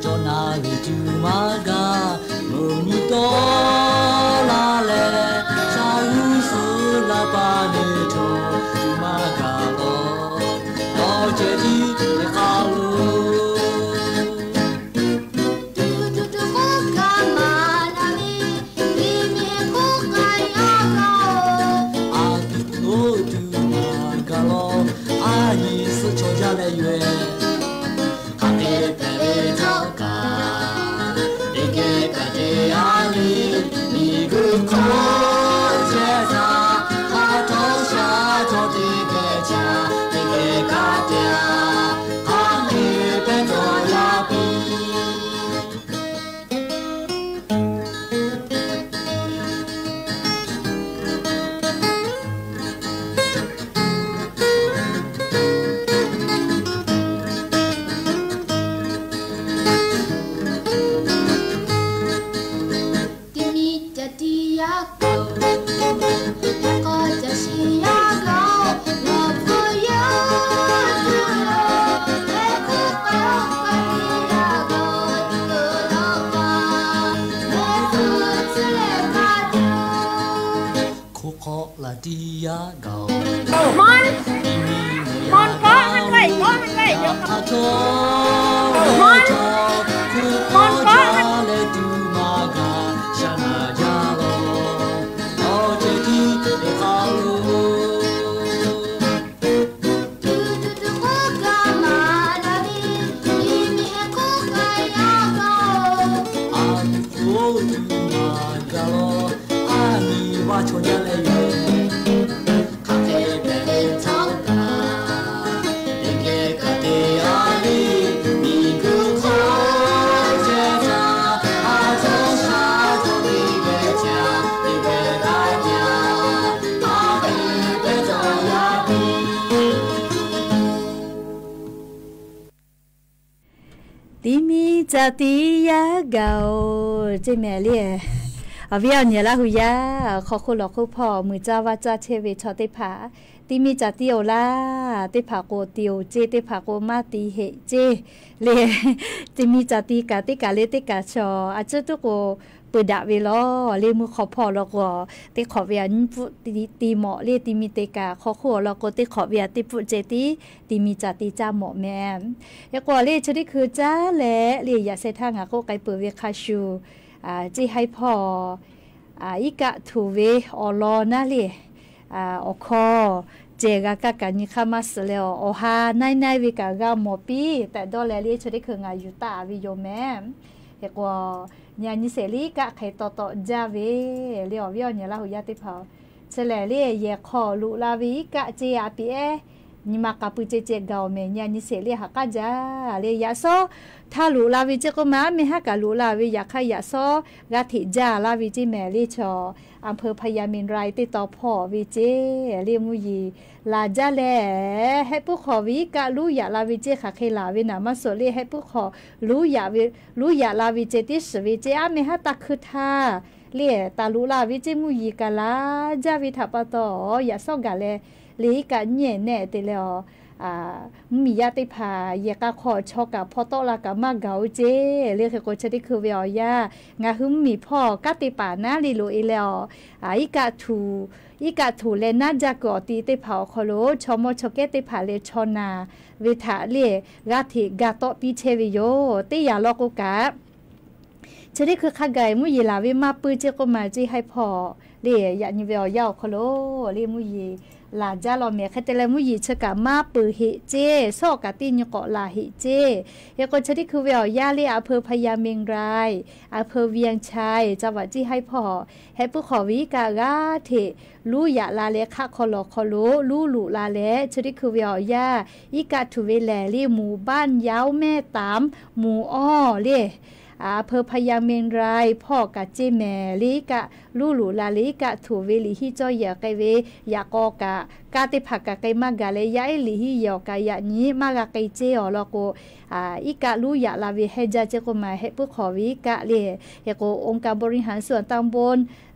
cawˬ naˍ ve tuˬ maˇ gaˬ, mvuhˇ nyi tawˇ laˇ leh, shaˉ g'uˇ suhˍ laˇ pa le cawˬ tuˬ maˇ gaˬ lawˬ, awˬ ceuˬ tiˉ teˇ hk'a lo. Tuˬ tuˬ tuˬ k'oˆ kaꞈ maˍ laˇ ve, liꞈ miˬ k'oˆ kaꞈ yaˇ gaˬ-oˬ, a tuˬ k'oˆ tuˬ maˇ gaˬ lawˬ, a nyi suhˆ chaw jaˇ leh yoˬ-ehˬ. Hk'aˬ hk'e hpehꞈ ve htawˇ kaꞈ, teˇ geh kaꞈ te a le, miˬ guiˬ hk'oˆ chehˇ htaˇ, hk'a htawˇ shaˉ htawˇ teˇ geh caˇ, teˇ geh kaꞈ te a, hk'aˬ hk'e hpehꞈ htawˇ yaˇ piˇ. Ti mi caˬ ti yaˇ gaˬ-oˬ, heh k'aw caˬ shiˍ yaˇ gaˬ-oˬ, nawˬ hpu yaˇ tuˬ lo, heh kuˇ k'aw k'aˬ ti yaˇ gaˬ-oˬ, tuˬ dawˇ pa, heh kuˇ tcuhˉ leh kaˇ tuˬ. Hkoˆ hk'awˆ laˬ ti yaˇ gaˬ-oˬ, ti mi yaˇ gaˬ-oˬ, yaꞈ hk'aˇ htawˇ, htawˇ hkoˆ hk'awˆ jaˇ leh tuˬ maˇ gaˬ, shaˉ naˍ jaˇ lawˬ, awˬ ceuˬ tiˉ teˇ hk'a lo. Tuˬ tuˬ tuˬ k'oˆ kaꞈ maˍ laˇ ve, liꞈ miˬ heh k'oˆ kaꞈ yaˇ gaˬ-oˬ, a tuˬ k'oˆ tuˬ maˇ gaˬ lawˬ, a nyi vaˇ chaw jaˇ leh yoˬ. Hk'aˬ hk'e hpehꞈ ve htawˇ kaꞈ, teˇ geh kaꞈ te a le, miˬ guiˬ hk'oˆ chehˇ htaˇ, a htawˇ shaˉ htawˇ teˇ geh caˇ, teˇ geh kaꞈ caˇ, hk'aˬ hk'e hpehꞈ htawˇ yaˇ piˇ. Ti mi caˬ ti yaˇ gaˬ-oˬ ceˇ mehˍ le. Awˬ viˉ awˬ nyi Laˇ hu yaˇ hk'aw hk'oˆ lawˬ hk'oˆ hpawˇ muiˬ caˇ vaˇ caˇ chehˇ ve chaw teˇ hpaˍ, ti mi caˬ ti awˬ laˇ teˇ hpaˍ k'o ti-oˬ ceˇ, teˇ hpaˍ k'o maˇ ti heꞈ ceˇ le. Ti mi caˬ ti kaꞈ teˇ kaˬ le teˇ kaˬ chaw a ciˉ tuˉ k'o peuˬ daꞈ ve lawˬ le. Mvuhˇ hk'aw hpawˇ awˬ lawn k'o, teˇ hk'awꞈ ve a nyiˇ pfuhˆ ti mawꞈ le. Ti mi te kaꞈ hk'aw hk'oˆ awˬ lawn k'o teˇ hk'awꞈ ve a teˇ pfuhˆ ceh tiˉ ti mi caˬ ti caˇ mawꞈ mehˍ. Hk'e k'o le chi teˇ hkui caˉ leh le yaꞈ sheh htaˇ ngaˬ k'oˆ k'ai peuˬ ve hk'a shuˍ, ceˇ haiˉ hpawˇ iˉ kaˆ htoꞈ ve awˬ lawn naˉ le, awˬ hkawˇ ceh g'a kaˇ kaꞈ nyi hk'aˇ maˇ suhˍ leh awˬ, awˬ ha naiˉ naiˉ ve kaꞈ g'a mawˬ piˇ tehꞈ dawˇ leh le chi teˇ hkui ngaˬ yuˬ taˍ ve yoˬ mehˍ. Hk'e k'o, nyi a nyi sheˍ le iˉ kaˆ hk'e taw taw jaˇ ve le awˬ viˉ awˬ nyi Laˇ huˍ yaˇ teˇ hpaˍ-oˬ, chi lehˬ le yehˬ hk'aw loꞈ la ve iˉ kaˆ ceˇ a piˇ ehˉ nyi ma k'a pui ceh ceh gaˬ-oˬ mehˍ. Nyi a nyi sheˍ le ha k'aˉ jaˇ le yaꞈ shawˉ htaˇ loꞈ la ve ceˇ k'oˆ ma, aˉ meh haˉ kaꞈ loꞈ la ve yaꞈ hk'aˇ yaꞈ shawˉ g'aˇ hteꞈ jaˇ laˇ ve ceˇ mehˍ le chaw อำเภอพญาเมงราย teˇ taw hpawˇ ve ceˇ le mvuhˇ yeˬ laˬ jaˇ leh, hehˆ puiˉ hk'awꞈ ve iˉ kaˆ luˉ yaꞈ la ve ceˇ hk'aˬ hk'e laˬ ve naˍ maˇ suhˍ le hehˆ puiˉ hk'awꞈ luˉ yaꞈ la ve ceˇ tiˉ shiˍ ve ceˇ aˉ meh haˉ taˇ hkui htaˇ le taˍ loꞈ la ve ceˇ mvuhˇ yeˬ kaꞈ laˬ jaˇ ve htaꞈ pa taw, yaꞈ shawˉ gaˬ leh le iˉ kaˆ nyiˇ ehˍ nehˆ te leh awˬ mvuhˇ miˬ yaˇ teˇ hpaˍ yehˬ k'a hk'aw chaw kaꞈ hpaw tawˆ la kaꞈ maˇ gaˬ-oˬ ceˇ le. Hk'e k'o chi teˇ hkui ve awˬ yanˇ ngaˬ hui mvuhˇ miˬ hpawˇ kanˉ te paˍ naˉ le loꞈ e leh awˬ iˉ kaˆ htoꞈ, iˉ kaˆ htoꞈ leh naˉ jaˇ kuiˬ awˬ ti teˇ hpaˍ awˬ hk'aw lo chaw mawˇ chaw kehˉ teˇ hpaˍ leh chaw naˬ ve htaꞈ le g'aˇ hteꞈ ga tawˆ piˇ chehˇ ve yoˬ. Teˇ yanˇ law k'o kaꞈ chi teˇ hkui hk'a gaˬ mvuhˇ yeˬ laˬ ve maˇ pui ceˇ k'oˆ ma ceˇ haiˉ hpawˇ le yaꞈ nyi ve awˬ yanˇ awˬ hk'aw lo le mvuhˇ yeˬ laˬ jaˇ law mehˍ. Hk'e te leh mvuhˇ yeˬ chi kaꞈ maˇ peuˬ heꞈ ceˇ, shawˉ kaꞈ teˇ nyi k'awꞈ laˬ heꞈ ceˇ. Hk'e k'o chi teˇ hkui ve awˬ yanˇ le อำเภอพญาเมงราย อำเภอเวียงชัย จังหวัดเชียงราย hpawˇ hehˆ puiˉ hk'awꞈ ve iˉ kaˆ g'aˇ hteꞈ luˉ yaꞈ la leh hk'aˆ hk'aw lawˬ hk'aw lo luˉ loꞈ la leh chi teˇ hkui ve awˬ yanˇ iˉ kaˆ htoꞈ ve lehˬ le หมู่บ้านเย้าแม่ตาม หมู่อ้อ le อำเภอพญาเมงราย hpawˇ kaꞈ ceˇ mehˍ le iˉ kaˆ luˉ loꞈ la le iˉ kaˆ htoꞈ ve liꞈ hiˉ cawˇ yehˬ k'ai ve yaꞈ k'aw kaꞈ kaˇ teˇ hpaˍ kaꞈ k'ai maˇ gaˬ leh yaˇ ehˉ liꞈ hiˉ yehˬ awˬ kaꞈ yaꞈ nyi maˇ g'a k'ai ceˇ awˬ lawn k'o, iˉ kaˆ luˉ yaꞈ la ve hehnˇ jaˇ ceˇ k'oˆ ma hehˆ puiˉ hk'awꞈ ve iˉ kaˆ le. Hk'e k'o องค์การบริหารส่วนตำบล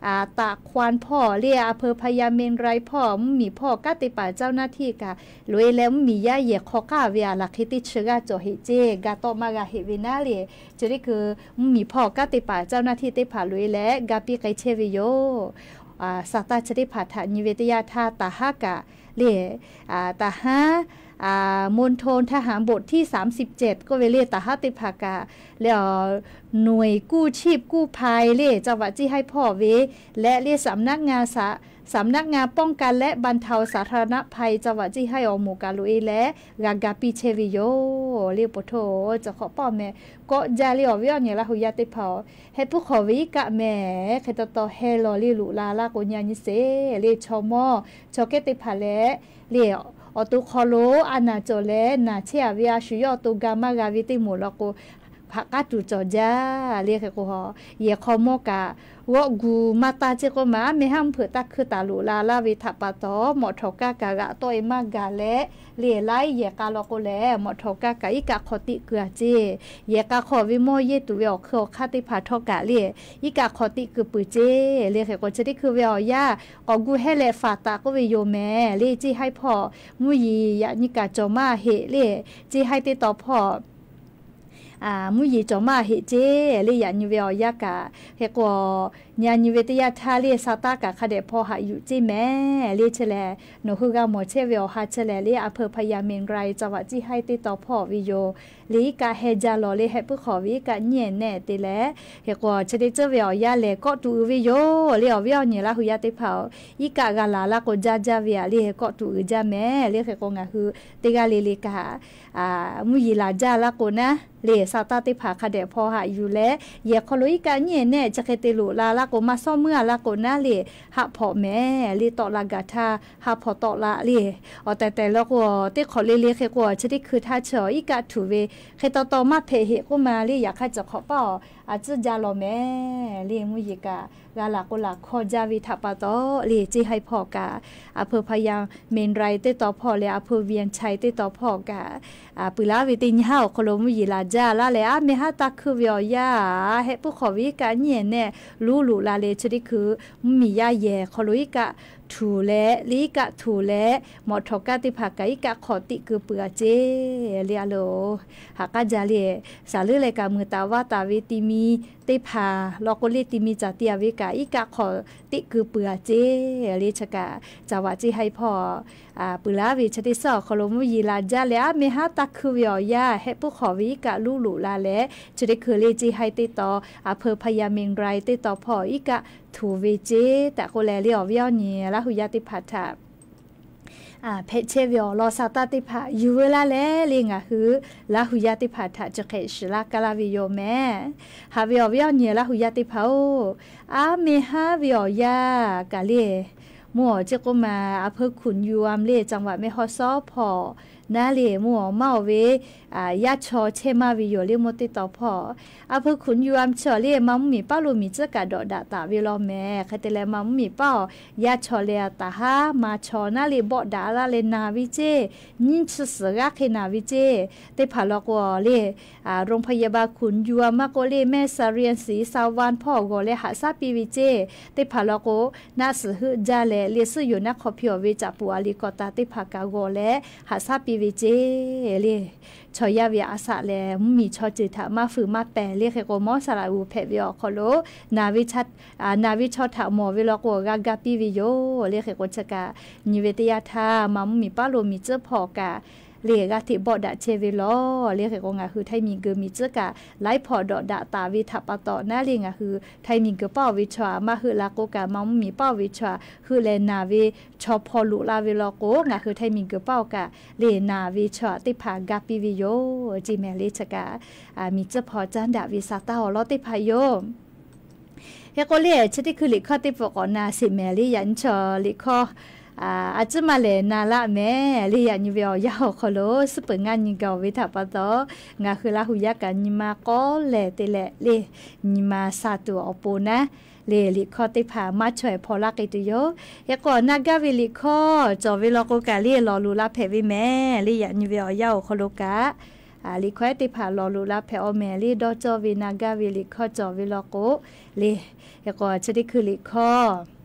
ตาดควาน hpawˇ le อำเภอพญาเมงราย hpawˇ mvuhˇ miˬ hpawˇ kanˉ te paˍ เจ้าหน้าที่ kaꞈ loꞈ e leh mvuhˇ miˬ yaˇ yehˬ hk'aw k'aˇ ve a laˬ hk'e teˇ chi g'aˇ cawˬ heꞈ ceˇ ga tawˆ maˇ g'a heꞈ ve naˉ le. Chi teˇ hkui mvuhˇ miˬ hpawˇ kanˉ te paˍ เจ้าหน้าที่ teˇ hpaˍ loꞈ e leh ga piˇ k'ai chehˇ ve yoˬ. Saˍtanˍ chi teˇ hpaˍ htaꞈ nyi ve teˇ yanˇ htaˇ taˍ haˉ kaꞈ le, taˍ haˉ มณฑลทหารบกที่สามสิบเจ็ด k'oˆ ve le taˍ haˉ teˇ hpaˍ kaꞈ le awˬ หน่วยกู้ชีพกู้ภัย le จังหวัดเชียงราย hpawˇ ve leh le สำนักงานสา- สำนักงานป้องกันและบรรเทาสาธารณภัย จังหวัดเชียงราย awˬ moˍ kaꞈ loꞈ e leh g'a ga piˇ chehˇ ve yoˬ le. Po htoˇ cawˬ hk'awꞈ pawˆ meh kawˆ jaˇ le awˬ viˉ awˬ nyi Laˇ huˍ yaˇ teˇ hpaˍ-oˬ, hehˆ puiˉ hk'awꞈ ve iˉ kaˆ mehˍ hk'e taw taw heh lawˬ le loꞈ la laˇ k'o nyi a nyi sheˍ le chaw mawˇ chaw kehˉ teˇ hpaˍ leh le awˬ to hk'aw lo a naˬ cawˬ leh naˬ chehˇ a ve a shu yawˇ awˬ to ga maˇ g'a ve teˇ moˍ law k'o, haꞈ k'aˉ tuˬ cawˬ jaˇ le. Hk'e k'o, yehˬ hk'aw mawˇ kaꞈ g'awˆ gu maˇ taˇ ceˇ k'oˆ ma, aˉ meh haˉ mvuhˇ hpeuꞈ taˇ hkui taˍ loꞈ la laˇ ve htaꞈ pa taw, mawꞈ htawˍ kaˇ kaꞈ g'aꞈ tawˆ e maˇ gaˬ leh le laiˉ yehˬ k'a law k'o lehˬ, mawꞈ htawˍ kaˇ kaꞈ iˉ kaˆ hk'aw tiˆ keu a ceˇ. Yehˬ k'a hk'aw ve mawˇ yehˇ tuˬ ve awˬ hkui awˬ hk'aˇ teˇ hpaˍ htawˇ kaꞈ le iˉ kaˆ hk'aw tiˆ keu peuˬ ceˇ le. Hk'e k'o chi teˇ hkui ve awˬ yanˇ k'awꞈ gu hehˇ leh faˍ taˍ k'oˆ ve yoˬ mehˍ le. Ceˇ haiˉ hpawˇ mvuhˇ yeˬ yaꞈ nyi kaꞈ cawˬ maˇ heˆ le. Ceˇ haiˉ teˇ taw hpawˇ mvuhˇ yeˬ cawˬ maˇ heˆ ceˇ le. Yaꞈ nyi ve awˬ yanˇ kaꞈ hk'e k'o, nyi a nyi ve teˇ yanˇ htaˇ le Saˍtanˍ kaꞈ hk'a dehꞈ hpaw haꞈ yuˬ ceˇ mehˍ le. Chi lehˬ, nawˬ hui g'a mawˬ chehˇ ve awˬ ha chi lehˬ le อำเภอพญาเมงราย จังหวัดเชียงราย teˇ taw hpawˇ ve yoˬ. Le iˉ kaˆ heh jaˇ lawˬ le hehˆ puiˉ hk'awꞈ ve iˉ kaˆ nyiˇ ehˍ nehˆ te leh, hk'e k'o chi teˇ ceuˬ ve awˬ yanˇ lehˬ kawˆ tuˬ uiˍ ve yoˬ le. Awˬ viˉ awˬ nyi Laˇ huˍ yaˇ teˇ hpaˍ-oˬ, iˉ kaˆ g'a laˬ laˇ k'o jaˇ jaˇ ve a le kawˆ tuˬ uiˍ jaˇ mehˍ le. Hk'e k'o ngaˬ hui teˇ g'aˇ le le kaꞈ mvuhˇ yeˬ laˬ jaˇ laˇ k'o naˉ le Saˍtanˍ teˇ hpaˍ hk'a dehꞈ hpaw haꞈ yuˬ leh, yehˬ hk'aw lo iˉ kaˆ nyiˇ ehˍ nehˆ chi hk'e te loꞈ la laˇ k'o maˇ sawˉ meuˇ a laˇ k'o naˉ le, haˆ hpawꞈ mehˍ le tawˆ la gaˬ htaˇ haˆ hpawꞈ tawˆ la le. Awˬ tehˬ tehˬ law k'o, teˇ hk'awꞈ le le hk'e k'o chi teˇ hkui htaˇ chi iˉ kaˆ htuˬ ve hk'e taw taw maˇ hpehꞈ heˆ k'oˆ ma le. Yaꞈ hk'aˇ cawˬ hk'awꞈ paˇ a tcuhˉ jaˇ lawˬ mehˍ le. Mvuhˇ yeˬ kaꞈ g'a laˬ k'o laˬ hkawˇ jaˇ ve htaꞈ pa taw le, ceˇ haiˉ hpawˇ kaꞈ อำเภอพญาเมงราย teˇ taw hpawˇ leh อำเภอเวียงชัย teˇ taw hpawˇ kaꞈ, peuˬ laˇ ve teˇ nyi haˉ awˬ hk'aw lo mvuhˇ yeˬ laˬ jaˇ laˇ leh, aˉ meh haˉ taˇ hkuiˇ ve awˬ yanˇ, hehˆ puiˉ hk'awꞈ ve iˉ kaˆ nyiˇ ehˍ nehˆ luˉ loꞈ la leh chi teˇ hkui mvuhˇ miˬ yaˇ yehˬ hk'aw lo iˉ kaˆ htuˬ leh le iˉ kaˆ htuˬ leh mawꞈ htawˍ kaˇ teˇ hpaˍ kaꞈ iˉ kaˆ hk'awꞈ tiˆ keu peuˬ a ceˇ le. A loˬ, haꞈ k'aˉ jaˇ le, saˍ leuˉ leh kaꞈ muiˬ taˍ vaˇ taˍ ve ti mi teˇ hpaˍ law k'o le ti mi caˬ ti a ve kaꞈ iˉ kaˆ hk'awꞈ tiˆ keu peuˬ a ceˇ le. Chi kaꞈ caˍ vaꞈ ceˇ haiˉ hpawˇ peuˬ laˇ ve chi teˇ suhˉ awˬ hk'aw lo mvuhˇ yeˬ laˬ jaˇ leh, aˉ meh haˉ taˇ hkuiˇ ve awˬ yanˇ, hehˆ puiˉ hk'awꞈ ve iˉ kaˆ luˉ loꞈ la leh, chi teˇ hkui le ceˇ haiˉ teˇ taw, อำเภอพญาเมงราย teˇ taw hpawˇ iˉ kaˆ htuˬ ve ceˇ tehꞈ k'oˆ leh le awˬ viˉ awˬ nyi Laˇ huˍ yaˇ teˇ hpaˍ htaꞈ Hpehꞈ chehˇ ve awˬ lawn sa taˇ teˇ hpaˍ yuˬ veu laˇ leh le, ngaˬ hui Laˇ hu yaˇ teˇ hpaˍ htaꞈ chi hk'e shiˍ laˇ kaˇ laˇ ve yoˬ mehˍ. Haꞈ ve awˬ viˉ awˬ nyi Laˇ hu yaˇ teˇ hpaˍ-oˬ, aˉ meh haˉ ve awˬ yanˇ kaꞈ le, mvuhˇ awˬ chi k'oˆ ma, A hpeu Hkunˍ Yuˇ Vam le, จังหวัดแม่ฮ่องสอน hpawˇ naˉ le, mvuhˇ awˬ maˇ awˬ ve yaˇ chaw chehˇ maˇ ve yoˬ le, mvuhˇ teˇ tawn hpawˇ. A hpeu Hkunˍ Yuˇ Vam chi awˬ le, maˇ mvuhˇ miˬ paˉ lo miˬ tcuhˉ kaꞈ dawꞈ daꞈ taˍ ve law mehˍ. Hk'e te leh maˇ mvuhˇ miˬ paˉ awˬ yaˇ chaw leh taˍ haˉ ma chaw naˉ le bawˆ daꞈ laˇ leh naˬ ve ceˇ, nyiˇ chi suhˍ g'aˇ hk'e naˬ ve ceˇ, teˇ hpaˍ law k'o le, โรงพยาบาล Hkunˍ Yuˇ Vam maˇ k'oˆ le, แม่เสรียงศรี สาวัน hpawˇ g'awˬ leh haꞈ shaˉ piˇ ve ceˇ, teˇ hpaˍ law k'o, naˆ suhˍ heuˆ jaˇ leh le, suhˉ yoˬ naˆ hk'aw hpi awˬ ve caꞈ puˍ a liꞈ kawꞈ taˍ teˇ hpaˍ kaꞈ g'awˬ leh haꞈ shaˉ piˇ ve ceˇ le. Chaw yaˇ ve a shaꞈ lehˬ, mvuhˇ miˬ chaw ceuˬ htaꞈ maˇ fuiˍ maˇ pehˍ le. Hk'e k'o, Mawˇ saˍ laꞈ g'uˬ hpehꞈ ve awˬ hk'aw lo naˬ ve chaw htaꞈ mawˬ ve law k'o, g'a ga piˇ ve yoˬ le. Hk'e k'o, chi kaꞈ nyi ve teˇ yanˇ htaˇ, maˇ mvuhˇ miˬ paˉ lo miˬ tcuhˉ hpawˇ kaꞈ le, g'aˇ hteꞈ bawˆ daꞈ chehˇ ve law le. Hk'e k'o, ngaˬ hui Htaiˇ miˬ guiˬ miˬ tcuhˉ kaꞈ laiˉ hpawˇ dawꞈ daꞈ taˍ ve htaꞈ pa taw naˉ le, ngaˬ hui Htaiˇ miˬ guiˬ paˉ awˬ ve chaw aꞈ maˇ heuˆ la k'o kaꞈ, maˇ mvuhˇ miˬ paˉ awˬ ve chaw heuˆ leh naˬ ve chaw hpawˇ loꞈ la ve law k'o, ngaˬ hui Htaiˇ miˬ guiˬ paˉ awˬ kaꞈ le, naˬ ve chaw aꞈ teˇ hpaˍ ga piˇ ve yoˬ ceˇ mehˍ le. Chi kaꞈ miˬ tcuhˉ hpawˇ caˉ daꞈ ve sa taˇ awˬ lawn teˇ hpaˍ yoˬ. Hk'e k'o le, chi teˇ hkui liꞈ hkawˇ teˇ peuˬ k'awꞈ na sheˍ mehˍ le. Yaꞈ nyi chaw liꞈ hkawˇ a ciˉ maˇ lehˬ na laˆ mehˍ le. Yaꞈ nyi ve awˬ yanˇ awˬ hk'aw lo suhˉ peuˬ ngaˇ nyi gaˬ ve htaꞈ pa taw, ngaˬ hui Laˇ hu yaˇ kaꞈ nyi ma k'awˉ lehˬ te leh le, nyi ma sha tuˬ awˬ pon naˉ le, liꞈ hkawˇ teˇ hpaˍ maˇ chaweh hpaw laˇ k'ai tuˬ yoˬ. Hk'e k'o, na gaˇ ve liꞈ hkawˇ cawˬ ve law k'o kaꞈ le, lawˬ loꞈ la hpehꞈ ve mehˍ le. Yaꞈ nyi ve awˬ yanˇ awˬ hk'aw lo kaꞈ liꞈ hkawˇ ehˉ teˇ hpaˍ lawˬ loꞈ la hpehꞈ awˬ mehˍ le. Dawˇ cawˇ ve na gaˇ ve liꞈ hkawˇ cawˬ ve law k'o le, hk'e k'o, chi teˇ hkui liꞈ hkawˇ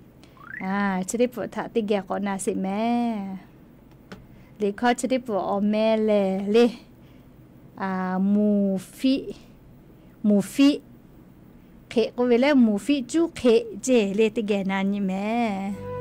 chi teˇ hpfuhꞈ htaꞈ teˇ geh k'awꞈ na sheˍ mehˍ. Liꞈ hkawˇ chi teˇ hpfuhꞈ awˬ meh lehˬ le, muˍ fiˆ, muˍ fiˆ hk'eꞈ k'oˆ ve leh, muˍ fiˆ cuˉ hk'eꞈ ceˇ le, teˇ geh na nyi mehˍ.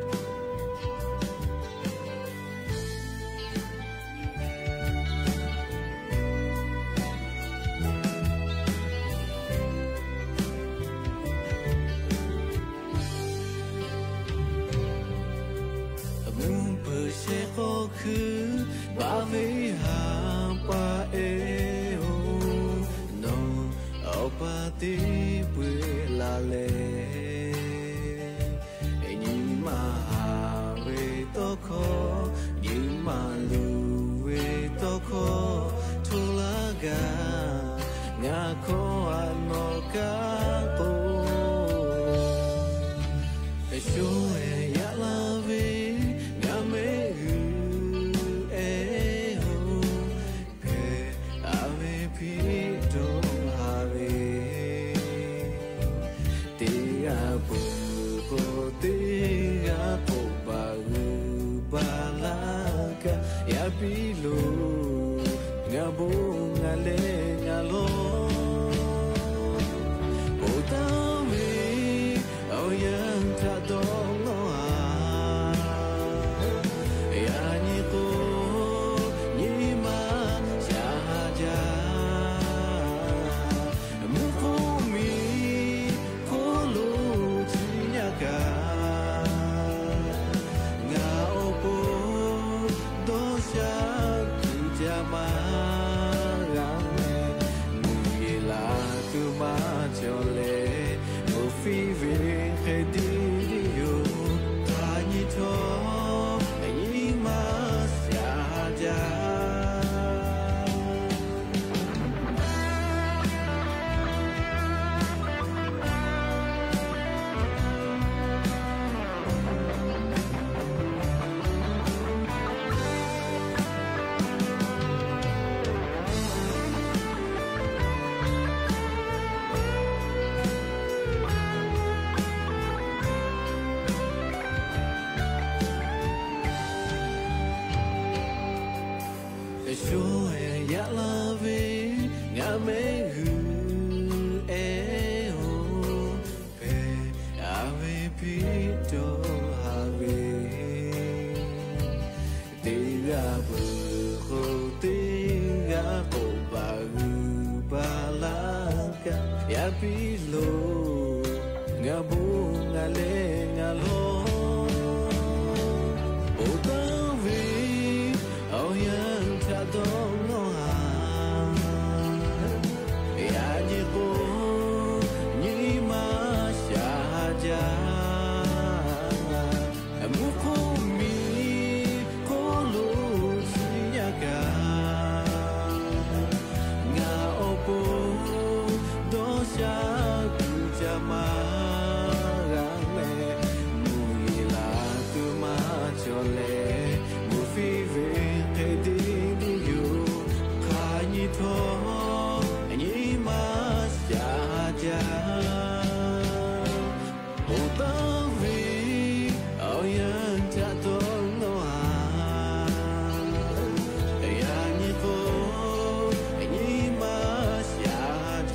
Mvuhˇ peuˬ shehˍ hk'aw hkui baˬ ve ha pa ehˉ-oˬ, nawˬ awˬ pa teˇ peu-eˬ la leh, nyi ma haˍ ve tawˇ hkawˇ, nyi ma luˬ ve tawˇ hkawˇ hto laˇ gaˇ. Ngaˬ hkawˇ a nawˬ kaˉ k'o, sho-ehˍ yaꞈ la ve ngaˬ mehˆ g'uiˬ ehˉ-oˬ, hpehꞈ a ve hpiˇ dawˇ haˍ ve, teˇ g'aˇ peuˬ k'o teˇ g'aˇ k'oˆ baˬ g'uiˬ baˬ laˇ kaꞈ, yaˇ piˇ loˬ ngaˬ bon ngaˬ leh ngaˬ lawˬ. Oˇ taˇ ve awˬ yanˇ htaꞈ dawˇ lawˬ-a, yaꞈ nyi k'o nyi ma shaˍ jaˇ. Mvuhˇ hk'oˆ miˬ hk'oˆ lo chi nyaˇ kaꞈ, ngaˬ awˬ pon dawˇ sha kuiˬ jaˇ maˇ g'a mehˍ. Mvuhˇ yeˬ laˬ tuˬ maˇ cawˬ leh, mvuhˇ fiˆ ve hk'e tiˉ yoˬ. Hk'aˬ nyi htawˇ nyi ma shaˍ jaˇ. Sho-ehˍ yaꞈ la ve ngaˬ mehˆ g'uiˬ ehˉ-oˬ, hpehꞈ a ve hpiˇ dawˇ haˍ ve, teˇ g'aˇ peuˬ k'o teˇ g'aˇ k'oˆ baˬ g'uiˬ baˬ laˇ kaꞈ, yaˇ piˇ loˬ ngaˬ bon ngaˬ leh ngaˬ lawˬ. Oˇ taˇ ve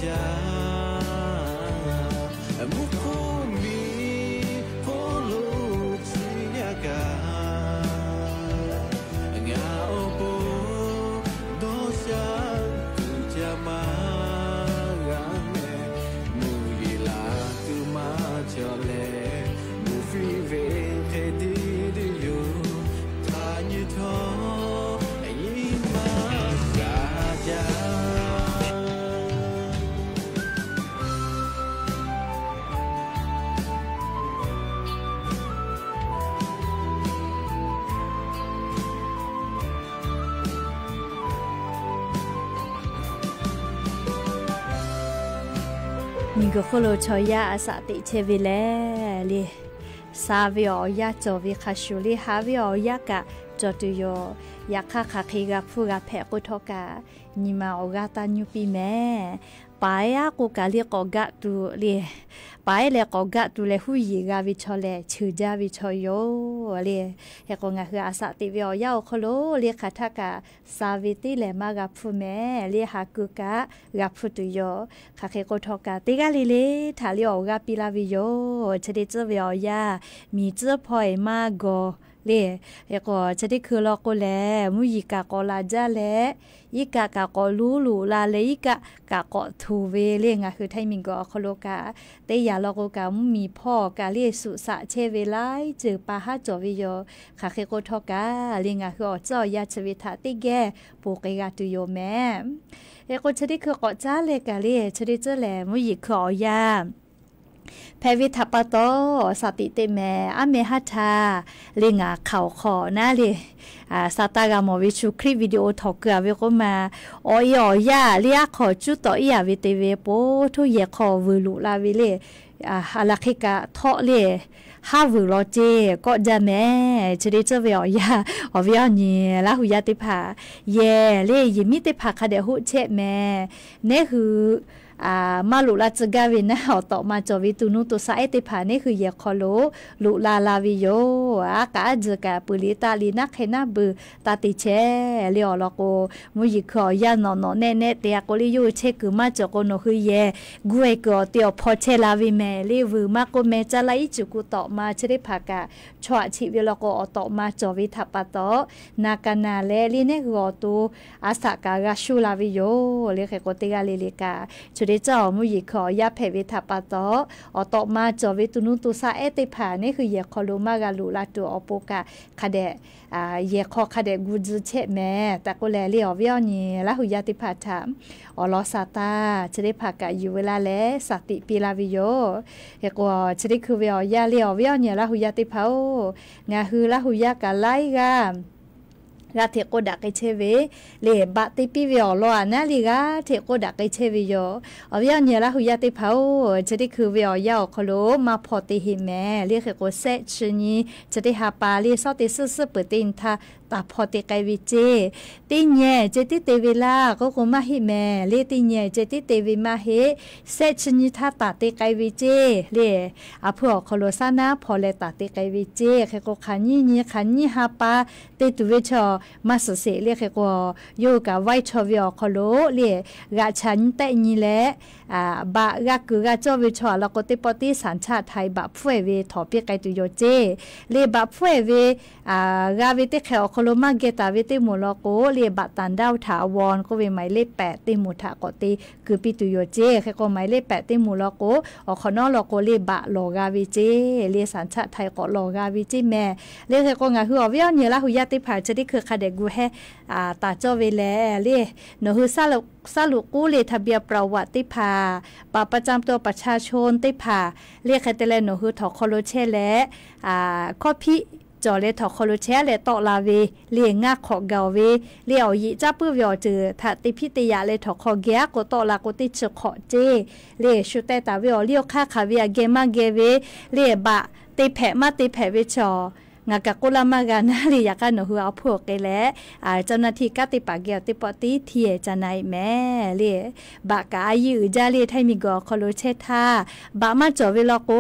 yaˇ, mvuhˇ hk'oˆ miˬ hk'oˆ lo tcuh yaˇ kaꞈ, ngaˬ awˬ pon dawˇ sha tuˬ ca maˇ g'a mehˍ. Mvuhˇ yeˬ laˬ tuˬ maˇ cawˬ leh, mvuhˇ fiˇ ve hk'e te tuˬ yoˬ. Hk'aˬ nyi htawˇ nyi maˇ g'a jaˇ. Miˬ guiˬ hk'oˆ lo chaw yaˇ a shaꞈ teꞈ chehˇ ve lehˬ le, sha ve awˬ yanˇ cawˬ ve hk'a shuˍ le, haꞈ ve awˬ yanˇ kaꞈ cawˬ tuˬ yoˬ. Yaꞈ hk'aˇ, hk'aˬ hk'e g'a hpuˇ g'a hpehꞈ k'oˆ htawˇ kaꞈ, nyi ma awˬ g'aˇ taˇ nyuˇ piˇ mehˍ. Paˍ ehˉ aˉ k'o kaꞈ le k'awꞈ gaˆ tuˬ le, paˍ ehˉ leh k'awꞈ gaˆ tuˬ leh huˉ yeˬ g'a ve chaw lehˬ, cheuˬ jaˇ ve chaw yoˬ le. Hk'e k'o, ngaˬ hui a shaꞈ teꞈ ve awˬ yanˇ awˬ hk'aw lo le, hk'aˬ htaˇ kaꞈ sha ve teˇ lehˬ maˇ g'a hpuˇ mehˍ le, haꞈ keu kaꞈ g'a hpuˇ tuˬ yoˬ. Hk'aˬ hk'e k'oˆ htawˇ kaꞈ, teˇ g'aˇ le le htaꞈ le awˬ g'aˇ piˇ laˇ ve yoˬ. Chi teˇ tcuhˉ ve awˬ yanˇ, miˬ tcuhˉ hpawˇ eˬ maˇ gawˬ le. Hk'e k'o, chi teˇ hkui law k'o lehˬ, mvuhˇ yeˬ kaꞈ k'awꞈ laˬ jaˇ leh, iˉ kaˆ kaꞈ k'awꞈ luˉ loꞈ la leh, iˉ kaˆ kaꞈ k'awꞈ htoꞈ ve le. Ngaˬ hui Htaiˇ miˬ guiˬ awˬ hk'aw lo kaꞈ, teˇ yanˇ law k'o kaꞈ, mvuhˇ miˬ hpawˇ kaꞈ le suꞈ shaꞈ chehˇ ve laiˉ ceuˬ pa haˉ cawˬ ve yoˬ. Hk'aˬ hk'e k'oˆ htawˇ kaꞈ le, ngaˬ hui awˬ tcuhˉ awˬ yanˇ chi ve htaꞈ teˇ geh ponˬ k'ai g'a tuˬ yoˬ mehˍ. Hk'e k'o, chi teˇ hkui k'awꞈ caˉ leh kaꞈ le, chi teˇ tcuhˉ lehˬ, mvuhˇ yeˬ hkui awˬ yanˇ hpehꞈ ve htaꞈ pa taw, shaˍ tiꞈ teˇ mehˍ aˉ meh haˉ htaˇ le, ngaˬ hk'aoˍ hk'awꞈ naˉ le, shaˍ taˇ g'a mawˬ ve shu clip video htawnˍ keu-a ve k'oˆ ma, awˬ e awˬ yanˇ le aˉ hk'aw cuˉ tawꞈ iˉ yaꞈ ve te ve po htoˇ yehˬ hk'aw vuiˬ loꞈ la ve le, a la hk'e kaꞈ htawˆ le, haˉ vuiˬ law ceˇ kawˆ jaˇ mehˍ. Chi teˇ tcuhˉ ve awˬ yanˇ, awˬ viˉ awˬ nyi Laˇ hu yaˇ teˇ hpaˍ, yehˬ le yehˬ miˉ teˇ hpaˍ hk'a dehꞈ hoˆ chehˇ mehˍ. Neˉ hui maˇ loꞈ la tcuh gaˇ ve naˉ, awˬ tawꞈ ma cawˬ ve to nuˇ to shaˆ ehˉ teˇ hpaˍ neˉ hui yehˬ hk'aw lo loꞈ la la ve yoˬ. Aˉ k'aꞈ aˉ tzuhˬ kaꞈ peuˬ le taˆ le naˉ hk'e naˉ beuˬ taˇ te chehˇ le. Awˬ lawn k'o, mvuhˇ yeˬ hkui awˬ yanˇ nawꞈ nawꞈ nehˆ nehˆ te-a k'o le, yawˇ hui chehˇ kuiˬ maˇ cawˬ k'o, nawˬ hui yehˬ gu-e kuiˬ awˬ te awˬ hpaw chehˇ la ve mehˍ le. Vuiˬ maˇ k'oˆ meh caˇ laˇ iˉ cuˬ ku tawꞈ ma chi teˇ hpaˍ kaꞈ chaw aꞈ cheꞈ ve law k'o, awˬ tawꞈ ma cawˬ ve htaꞈ pa taw, na ka naˬ leh le neˉ hui awˬ to a shaꞈ kaꞈ g'a shuˇ la ve yoˬ le. Hk'e k'o, teˇ g'aˇ le le kaꞈ chi teˇ tcuhˉ awˬ mvuhˇ yeˬ hkui awˬ yanˇ hpehꞈ ve htaꞈ pa taw, awˬ tawꞈ ma cawˬ ve to nuˇ to shaˆ ehˉ teˇ hpaˍ neˉ hui yehˬ hk'aw lo maˇ g'a loꞈ la tuˬ awˬ pon kaꞈ hk'a dehꞈ yehˬ hk'aw hk'a dehꞈ gu tcuh chehˇ mehˍ tehꞈ k'oˆ leh le, awˬ viˉ awˬ nyi Laˇ hu yaˇ teˇ hpaˍ htaꞈ awˬ lawn shaˍ taˇ chi teˇ hpaˍ kaꞈ yuˬ ve laˇ leh shaˍ tiꞈ piˇ laˇ ve yoˬ. Hk'e k'o, chi teˇ hkui ve awˬ yanˇ le, awˬ viˉ awˬ nyi Laˇ hu yaˇ teˇ hpaˍ-oˬ, ngaˬ hui Laˇ hu yaˇ kaꞈ laiˉ g'aˇ g'a hteꞈ k'oˆ daꞈ k'ai chehˇ ve le, baꞈ te piˇ ve awˬ lawn aꞈ naˉ le g'a hteꞈ k'oˆ daꞈ k'ai chehˇ ve yoˬ. Awˬ viˉ awˬ nyi Laˇ hu yaˇ teˇ hpaˍ-oˬ, chi teˇ hkui ve awˬ yanˇ awˬ hk'aw lo maˇ hpaw te heˆ mehˍ le. Hk'e k'o, shehˆ chi nyi chi teˇ ha pa le, shawˉ teˇ suhˉ suhˉ peuˬ teˇ nyi htaˇ taˍ hpaw te k'ai ve ceˇ. Teˇ nyi ceh tiˉ te ve laˇ k'oˆ k'o maˇ heˆ mehˍ le. Teˇ nyi ceh tiˉ te ve maˇ heˆ. Shehˆ chi nyi htaˇ taˍ te k'ai ve ceˇ le. A hpuiˇ awˬ hk'aw lo shaˉ naˉ hpaw leh taˍ te k'ai ve ceˇ. Hk'e k'o, hk'aˬ nyiˇ nyi hk'aˬ nyiˇ ha pa te tuˬ ve chaw maˇ suhˍ sheˍ le. Hk'e k'o, yawˇ hui kaꞈ vaiˇ chaw ve awˬ hk'aw lo le, g'aꞈ chaꞈ nyi tehˆ nyi leh, baꞈ g'a kuiˬ g'a cawˇ ve chaw aꞈ law k'o, teˇ pawˆ tiˉ สัญชาติไทย baꞈ hpfuhˇ-e ve htawnˍ piˇ k'ai tuˬ yoˬ ceˇ. Le baꞈ hpfuhˇ-e ve g'a ve teˇ hk'e awˬ hk'aw lo maˇ geh taˍ ve teˇ moˍ law k'o le, บัตรต่างด้าวถาวร k'oˆ ve หมายเลขแปด teˇ moˍ htaꞈ k'awꞈ te keu piˇ tuˬ yoˬ ceˇ. Hk'e k'o, หมายเลขแปด teˇ moˍ law k'o, awˬ hk'awꞈ nawˉ law k'o le, baꞈ lawˬ g'a ve ceˇ le, สัญชาติไทย k'awꞈ lawˬ g'a ve ceˇ mehˍ. Le hk'e k'o, ngaˬ hui awˬ viˉ awˬ nyi Laˇ hu yaˇ teˇ hpaˍ chi teˇ hkui hk'a dehꞈ gu hehˉ taˍ cawˇ ve lehˬ le, nawˬ hui saˉ loꞈ k'uˉ le ทะเบียนประวัติ teˇ hpaˍ, บัตรประจำตัวประชาชน teˇ hpaˍ le, hk'e te leh nawˬ hui htawnˍ hk'aw lo chehˇ leh, hkawˇ hpiˆ cawˬ leh htawnˍ hk'aw lo chehˇ leh tawˆ la ve le, ngaˇ hk'awꞈ gaˬ-oˬ ve le, awˬ yeꞈ caˇ puiˉ ve awˬ ceuˬ htaꞈ te hpiˆ te yaꞈ leh htawnˍ hk'aw geh aˉ k'o tawˆ la k'o, teˇ chi hk'awꞈ ceˇ le. Shu teh taˍ ve awˬ liˇ awˬ hk'aˇ hk'aˬ ve aꞈ geh maˇ geh ve le, baꞈ te hpehꞈ maˇ te hpehꞈ ve chaw ngaˬ kaꞈ k'oˆ laˇ maˇ g'a naˉ le. Yaꞈ hk'aˇ nawˬ hui awˬ hpfuhˇ awˬ k'ai leh, เจ้าหน้าที่ kanˉ teˇ hpaˍ geh awˬ teˇ pawˆ tiˉ hteˇ ceh na e mehˍ le. Baꞈ kaꞈ a yiˇ uiˍ jaˇ le, htaiˇ miˬguiˬ awˬ hk'aw lo chehˇ htaˇ, baꞈ maˇ cawˬ ve law k'o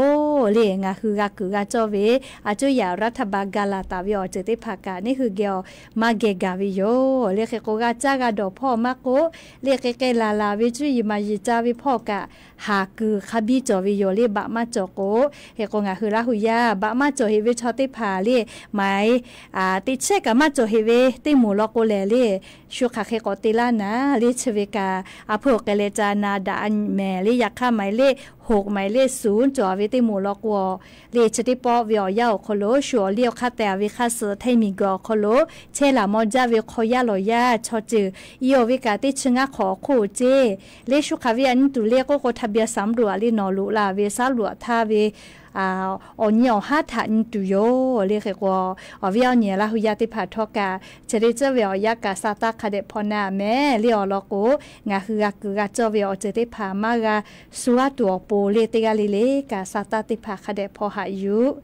le, ngaˬ hui g'a kuiˬ g'a cawˇ ve, a cuˇ yaꞈ รัฐบาล ga laˬ taˍ ve awˬ ceuˬ teˇ hpaˍ kaꞈ neˇ hui geh awˬ maˇ geh gaˬ ve yoˬ le. Hk'e k'o, g'a caˇ g'a dawˬ hpawˇ maˇ k'oˆ le, k'ai k'ai laˬ laˬ ve cuˇ yiˍ maˍ yiˍ ca ve hpawˇ kaꞈ haˍ kuiˬ hk'a biˇ cawˬ ve yoˬ le, baꞈ maˇ cawˬ k'o. Hk'e k'o, ngaˬ hui Laˇ hu yaˇ baꞈ maˇ cawˬ heꞈ ve chaw teˇ hpaˍ le, maˍ teꞈ chehˇ kaꞈ maˇ cawˬ heꞈ ve teˇ moˍ law k'o lehˬ le, shu hk'aˬ hk'e k'awꞈ te laˇ naˉ le, chi ve kaꞈ a hpfuhˇ awˬ k'ai leh ca na daꞈ mehˍ le. Yaꞈ hk'aˇ maˍ le hoꞈ maˍ le suˍ cawˬ ve teˇ moˍ law k'o le, chi teˇ pawˆ ve awˬ yanˇ awˬ hk'aw lo shu awˬ liˇ awˬ hk'aˇ teh a ve hk'aˇ suh htaiˇ miˬguiˬ awˬ hk'aw lo chehˇ laˬ mawˇ jaˇ ve hk'aw yaˇ lawˬ yaˇ chaw ceuˬ iˉ awˬ ve kaꞈ teˇ chi ngaˇ hk'awꞈ awˬ hk'oˆ ceˇ le. Shu hk'aˬ ve a nyi tuˬ le k'oˆ k'o, ทะเบียนสำรวจ le nawˬ loꞈ la ve saˉ loꞈ htaˇ ve awˬ nyi awˬ haˉ htaꞈ nyi tuˬ yoˬ le. Hk'e k'o, awˬ viˉ awˬ nyi Laˇ hu yaˇ teˇ hpaˍ htawˇ kaꞈ, chi teˇ ceuˬ ve awˬ yanˇ kaꞈ sa taˇ hk'a dehꞈ hpaw na mehˍ le. Awˬ lawn k'o, ngaˬ hui g'a kuiˬ g'a cawˇ ve awˬ ceuˬ teˇ hpaˍ maˇ g'a suh g'aˇ tuˬ awˬ pon le, teˇ g'aˇ le le kaꞈ sa taˇ teˇ hpaˍ hk'a dehꞈ hpaw haꞈ yuˬ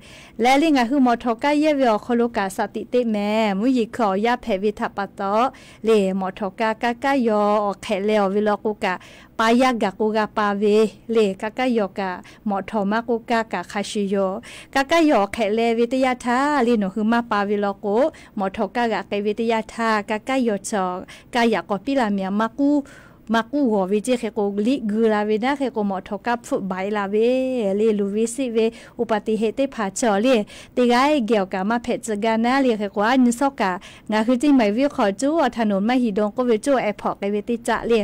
leh le, ngaˬ hui mawˬ htawˍ kaˇ yehˇ ve awˬ hk'aw lo kaꞈ สติ teˇ mehˍ. Mvuhˇ yeˬ hkui awˬ yanˇ hpehꞈ ve htaꞈ pa taw le, mawˬ htawˍ kaˇ kaˇ kaˇ yaw awˬ hk'ehꞈ leh awˬ ve law k'o kaꞈ, pa yaˇ gaˬ k'o g'a pa ve le. Kaˇ kaˇ yaw kaꞈ mawˬ htawˍ maˇ k'oˆ kaˇ kaꞈ hk'a shuˍ yoˬ. Kaˇ kaˇ yaw awˬ hk'ehꞈ leh ve teˇ yanˇ htaˇ le, nawˬ hui maˇ pa ve law k'o, mawˬ htawˍ kaˇ g'aꞈ k'ai ve teˇ yanˇ htaˇ, kaˇ kaˇ yaw chaw kaˇ yaꞈ k'awꞈ piˇ la miˬ a maˇ k'uˉ maˇ k'uˉ g'awˬ ve ceˇ. Hk'e k'o, liꞈ g'uiˬ la ve naˉ. Hk'e k'o, mawˬ htawˍ kaˇ hpfuhˆ baiˍ la ve le, luˬ ve siˆ ve อุบัติเหตุ teˇ hpaˍ chaw le, teˇ g'aˇ geh awˬ kaꞈ maˇ hpehꞈ tcuh gaˇ naˉ le. Hk'e k'o, a nyi sawˉ kaꞈ ngaˬ hui teˇ maˬ viˉ hk'aw cuˉ awˬ htaꞈ nawˬ maˇ hiˍ dawˬ k'oˆ ve cuˉ a ehˉ hpawꞈ k'ai ve teˇ caˆ le,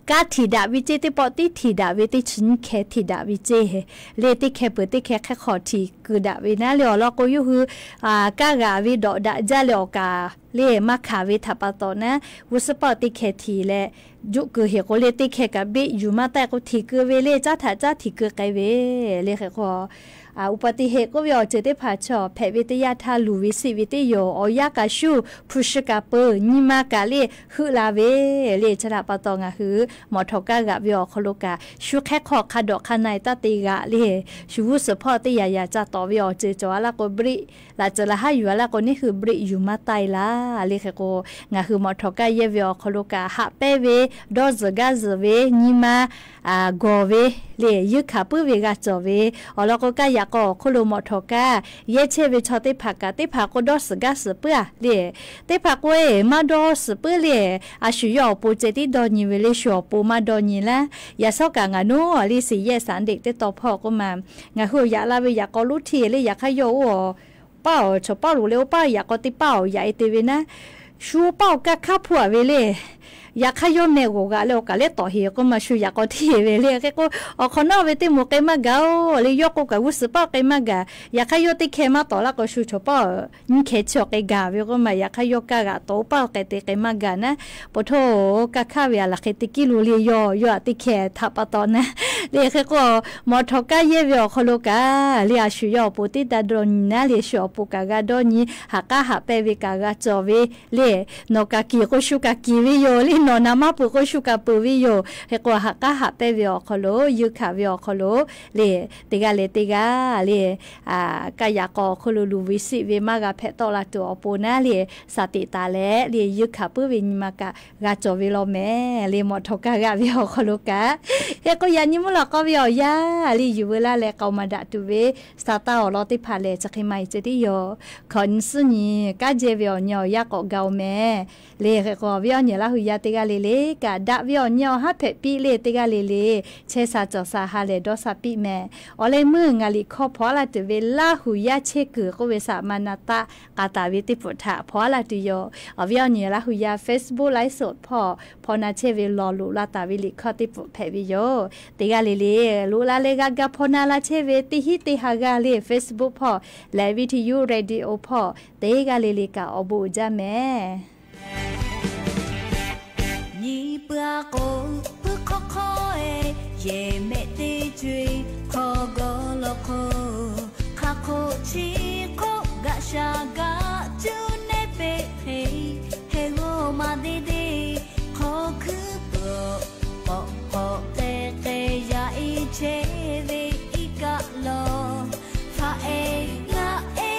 kaˇ htiˍ daꞈ ve ceˇ, teˇ pawˆ tiˉ htiˍ daꞈ ve, teˇ chi nyiˇ hkeh htiˍ daꞈ ve ceˇ le. Teˇ hkeh peuˬ teˇ hkeh hk'e hk'aw htiˍ kuiˬ daꞈ ve naˉ le. Awˬ lawn k'o, yawˇ hui kaˇ g'aꞈ ve dawꞈ daꞈ jaˇ leh awˬ kaˍ le maˇ hkanˍ ve htaꞈ pa taw naˉ, g'uˇ suhˍ paˆ teˇ hkeh htiˍ leh juˆ keu heˍ k'o le, teˇ hkeh kaꞈ beˆ yuˬ maˇ taˆ k'o, htiˍ keu ve le, caˉ htaꞈ caˉ htiˍ keu k'ai ve le. Hk'e k'o, อุบัติเหตุ k'oˆ ve awˬ ceuˬ teˇ hpaˍ chaw hpehꞈ ve teˇ yanˇ htaˇ luˬ ve siˆ ve teˇ yoˬ. Awˬ yanˇ kaꞈ shuˇ hpu shi kaꞈ peuˬ, nyi ma kaꞈ le heuˆ la ve le. Chi htaꞈ pa taw ngaˬ hui mawˬ htawˍ kaˇ g'aꞈ ve awˬ hk'aw lo kaꞈ, shu hk'e hk'aw hk'a dawꞈ hk'a na-e taˇ te g'aꞈ le. Shu g'uˇ suhˍ hpawˇ teˇ yaꞈ yaꞈ ca tawˍ ve awˬ ceuˬ cawˬ a laˇ k'o, brake laꞈ ceuˬ laꞈ haˉ yuˬ a laˇ k'o, neˇ hui brake yuˬ maˇ taˆ-e laˇ le. Hk'e k'o, ngaˬ hui mawˬ htawˍ kaˇ yehˇ ve awˬ hk'aw lo kaꞈ haꞈ pehnˇ ve, dawˇ zuhˬ gaˇ zuhˬ ve, nyi ma gawˬ ve le, yeunˇ hkanˍ puiˉ ve g'a cawˬ ve. Awˬ lawn k'o, kaˇ yaꞈ k'aw awˬ hk'oˆ lo mawˬ htawˍ kaˇ yehˇ chehˇ ve chaw teˇ hpaˍ kaꞈ, teˇ hpaˍ k'o dawˇ suhˍ gaˇ suhˍ puiˉ a le, teˇ hpaˍ k'o e maˇ dawˇ suhˍ puiˉ le. A shu yawˇ awˬ pon ceh tiˉ dawˇ nyi ve le, shu awˬ pon maˇ dawˇ nyi laˇ. Yaꞈ shawˉ kaꞈ ngaˬ nuˉ a le siˍ yehˇ saˍ deꞈ teˇ taw hpawˇ k'oˆ ma, ngaˬ hui awˬ yaꞈ la ve yaꞈ k'aw lonˉ htiˇ le, yaꞈ hk'aˇ yawˇ oˇ awˬ paˇ awˬ chawˬ paˇ loˍ leh oˇ paˇ yaꞈ k'aw teˇ paˇ awˬ yaꞈ e te ve naˉ, shu oˇ paˇ awˬ kaˇ hk'aˇ hpuˇ a ve le. Yaꞈ hk'aˇ yawˇ meh g'awˬ g'aꞈ leh awˬ kaˍ lehˉ tawˍ heˍ k'oˆ ma, shu yaꞈ k'aw hteˇ ve le. Hk'e k'o, awˬ hk'awꞈ nawˉ ve teˇ moˍ k'ai maˇ gaˬ-oˬ le. Yawˇ k'o kaꞈ g'uˇ suhˍ paˇ k'ai maˇ gaˬ. Yaꞈ hk'aˇ yawˇ teˇ hkeh maˇ tawˍ laˇ k'o, shu chawˬ paˇ nyiˇ hkeh chi awˬ k'ai gaˬ ve k'oˆ ma. Yaꞈ hk'aˇ yawˇ kaˇ g'aꞈ tawˍ oˇ paˇ awˬ k'ai te k'ai maˇ gaˬ naˉ, po htoˇ kaˇ hk'aˇ ve a laˬ hk'e te kiˇ lo le, yawˇ yawˇ aꞈ teˇ hkeh htaꞈ pa taw naˉ le. Hk'e k'o, mawˬ htawˍ kaˇ yehˇ ve awˬ hk'aw lo kaꞈ le, a shu yawˇ awˬ pon teˇ taˇ dawˇ nyi naˉ le, shu awˬ pon kaꞈ g'a dawˇ nyi, haꞈ k'aˉ haꞈ pehnˇ ve kaꞈ g'a cawˬ ve le. Nawˬ kaꞈ kiˬ k'o shu kaꞈ kiˬ ve yoˬ le, nawˬ naˍ maˇ peuˬ k'o shu kaꞈ peuˬ ve yoˬ. Hk'e k'o, haꞈ k'aˉ haꞈ pehnˇ ve awˬ hk'aw lo, yeunˇ hkanˍ ve awˬ hk'aw lo le, teˇ g'aˇ leh teˇ g'aˇ le, kaˇ yaꞈ k'aw awˬ hk'oˆ lo luˬ ve siˆ ve maˇ g'a hpehꞈ tawˆ la tuˬ awˬ pon naˉ le, สติ taˍ leh le, yeunˇ hkanˍ puiˉ ve nyi ma kaꞈ g'a cawˬ ve law mehˍ le. Mawˬ htawˍ kaˇ g'aꞈ ve awˬ hk'aw lo kaꞈ, hk'e k'o yaꞈ nyi mvuhˇ lawꞈ k'aw ve awˬ yanˇ le, yuˬ veu laˇ leh k'aoˍ maˍ daꞈ tuˬ ve sa taˇ awˬ lawn teˇ hpaˍ lehˬ, chi hk'e ma e ceh tiˉ yoˬ. Hkawꞈ nyi suhˉ nyi kanˉ jehˇ ve awˬ nyi awˬ yanˇ k'awꞈ ga-oˬ mehˍ le. Hk'e k'o, awˬ viˉ awˬ nyi Laˇ hu yaˇ teˇ g'aˇ le le kaꞈ, daꞈ ve awˬ nyi awˬ haˉ hpehꞈ piˇ le, teˇ g'aˇ le le chehˇ sha cawˬ sha ha lehˬ dawˇ sha piˇ mehˍ. Awˬ leh meuˇ ngaˬ liꞈ hkawˇ hpaw aˉ laˇ tuˬ ve Laˇ hu yaˇ chehˇ kuiˬ k'oˆ ve saꞈ ma na taˆ k'a taˍ ve teˇ hpfuhꞈ htaꞈ hpaw aˉ laˇ tuˬ yoˬ. Awˬ viˉ awˬ nyi Laˇ hu yaˇ Facebook ไลฟ์สด hpawˇ hpaw na chehˇ ve lawˬ loꞈ la taˍ ve liꞈ hkawˇ teˇ hpfuhꞈ hpehꞈ ve yoˬ. Teˇ g'aˇ le le loꞈ la leh g'a ga hpaw na la chehˇ ve teˇ hinˉ teˇ ha g'aˇ le, Facebook hpawˇ leh Viˇtiˇ yuˇ radio hpawˇ teˇ g'aˇ le le kaꞈ awˬ bon uiˍ jaˇ mehˍ. Nyi peuˬ a k'o, puiˉ hk'awˇ hk'awˇ e, yehˬ mehˆ teˇ co-e hk'aw gawˇ law k'o, hk'aˬ hk'oˆ chi hk'oˆ gaꞈ sha gaꞈ cuˇ neˇ peꞈ hk'e, heh g'oˇ ma deˇ deˇ hk'aw hkuiˉ peuˬ, k'awꞈ k'awꞈ k'ai k'ai yaꞈ e chehˇ ve iˉ kaˆ lawˬ, htaꞈ e ngaˬ e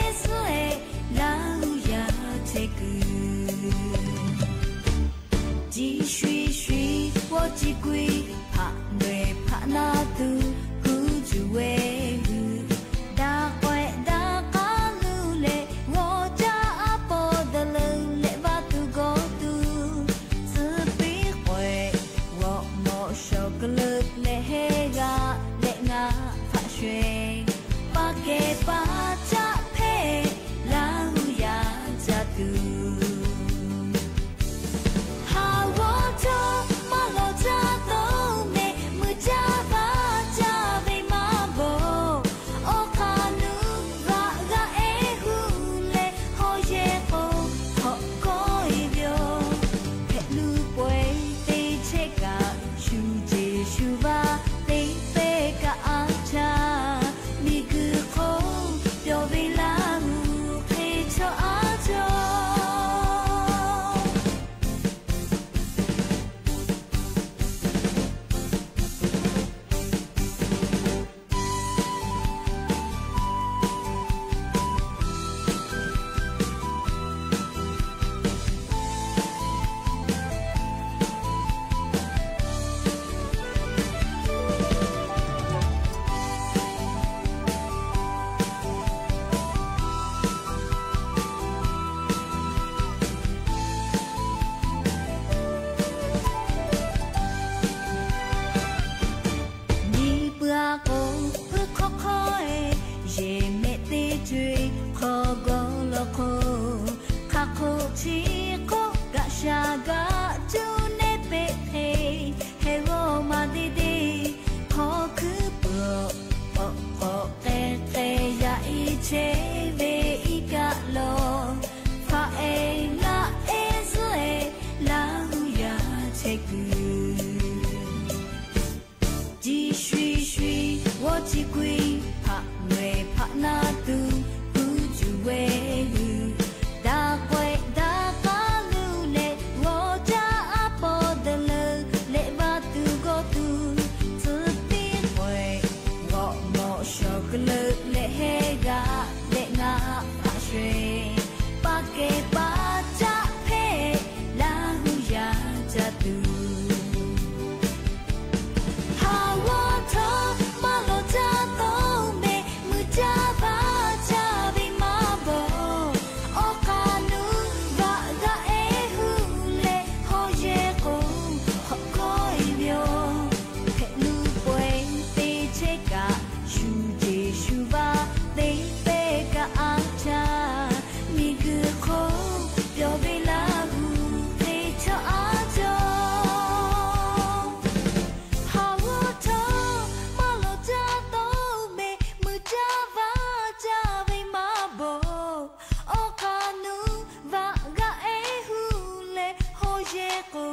K'oˆ-e, hpaꞈ meuˬ hpaꞈ na tuˬ hu cuˬ ve hui, daꞈ k'awehꞈ daꞈ k'aˉ luˬ leh g'awˇ caˇ aˉ pawˇ dawˇ leuˬ leh vaˇ tuˬ gawˇ tuˬ, tcuh piˇ k'awehꞈ g'awꞈ mawꞈ shawˍ keu leuˬ leh heˆ g'aꞈ leh ngaˬ hpaꞈ shawˍ-eˬ, paˇ kehˬ paˇ caˆ hpehꞈ Laˇ hu yaˇ ca tuˬ. Haˍ g'awˇ htawˇ maˇ lawˬ caˇ tawˇ mehˍ, mui caˇ vaˇ caˇ ve maˇ bawˬ. Awˬ hk'aˇ nuˇ vaꞈ g'a ehˉ hu leh, hawˉ yehˬ k'o hk'awꞈ kawˆ-e ve yoˬ. Hpehꞈ luˬ pawehˇ teˇ chehˇ kaꞈ, shu jeˬ shu vaˇ teˇ pehˇ kaꞈ a chaˇ, miˬguiˬ hk'oˆ pyawˬ ve Laˇ hu hk'e chaw a cawˬ. Nyi peuˬ-a k'o, puiˉ hk'awˇ hk'awˇ-e, yehˬ mehˆ teˇ co-e hk'aw gawˇ lawˬ hk'oˆ, hk'aˬ hk'oˆ chi hk'oˆ gaꞈ sha gaꞈ cuˇ nehˉ peˆ hk'e, heh g'awˇ maˇ deˇ deˇ hk'aw hkuiˉ peuˬ-oˬ. K'awꞈ k'awꞈ k'ai k'ai yaꞈ e chehˇ ve iˉ kaˆ lawˬ, faꞈ ehˍ ngaˆ ehˉ zuhˆ-e Laˇ hu yaˇ chehˇ kuiˬ. Jiˇ shuiˍ shuiˍ g'awˇ chi k'oꞈ-e, hpaꞈ meuˬ hpaꞈ na tuˬ hu cuˬ ve hui, daꞈ k'awehꞈ daꞈ k'aˉ luˬ leh g'awˇ caˇ aˉ pawˇ dawˇ leuˬ leh vaˇ tuˬ gawˇ tuˬ, tcuh piˇ k'awehꞈ g'awꞈ mawꞈ shawˍ keu leuˬ leh heˆ g'aꞈ leh ngaˬ hpaꞈ shawˍ-eˬ, paˇ kehˬ paˇ caˆ hpehꞈ Laˇ hu yaˇ ca tuˬ. Haˍ g'awˇ htawˇ maˇ lawˬ caˇ tawˇ mehˍ, mui caˇ vaˇ caˇ ve maˇ bawˬ. Awˬ hk'aˇ nuˇ vaꞈ g'a ehˉ hu leh, hawˉ yehˬ k'o hk'awꞈ kawˆ-e ve yoˬ. Hpehꞈ luˬ pawehˇ teˇ chehˇ kaꞈ, shu jeˬ shu vaˇ teˇ pehˇ kaꞈ a chaˇ, miˬguiˬ hk'oˆ pyawˬ ve Laˇ hu hk'e chaw a cawˬ. Haˍ g'awˇ htawˇ maˇ lawˬ caˇ tawˇ mehˍ, mui caˇ vaˇ caˇ ve maˇ bawˬ. Awˬ hk'aˇ nuˇ vaꞈ g'a ehˉ hu leh, hawˉ yehˬ k'o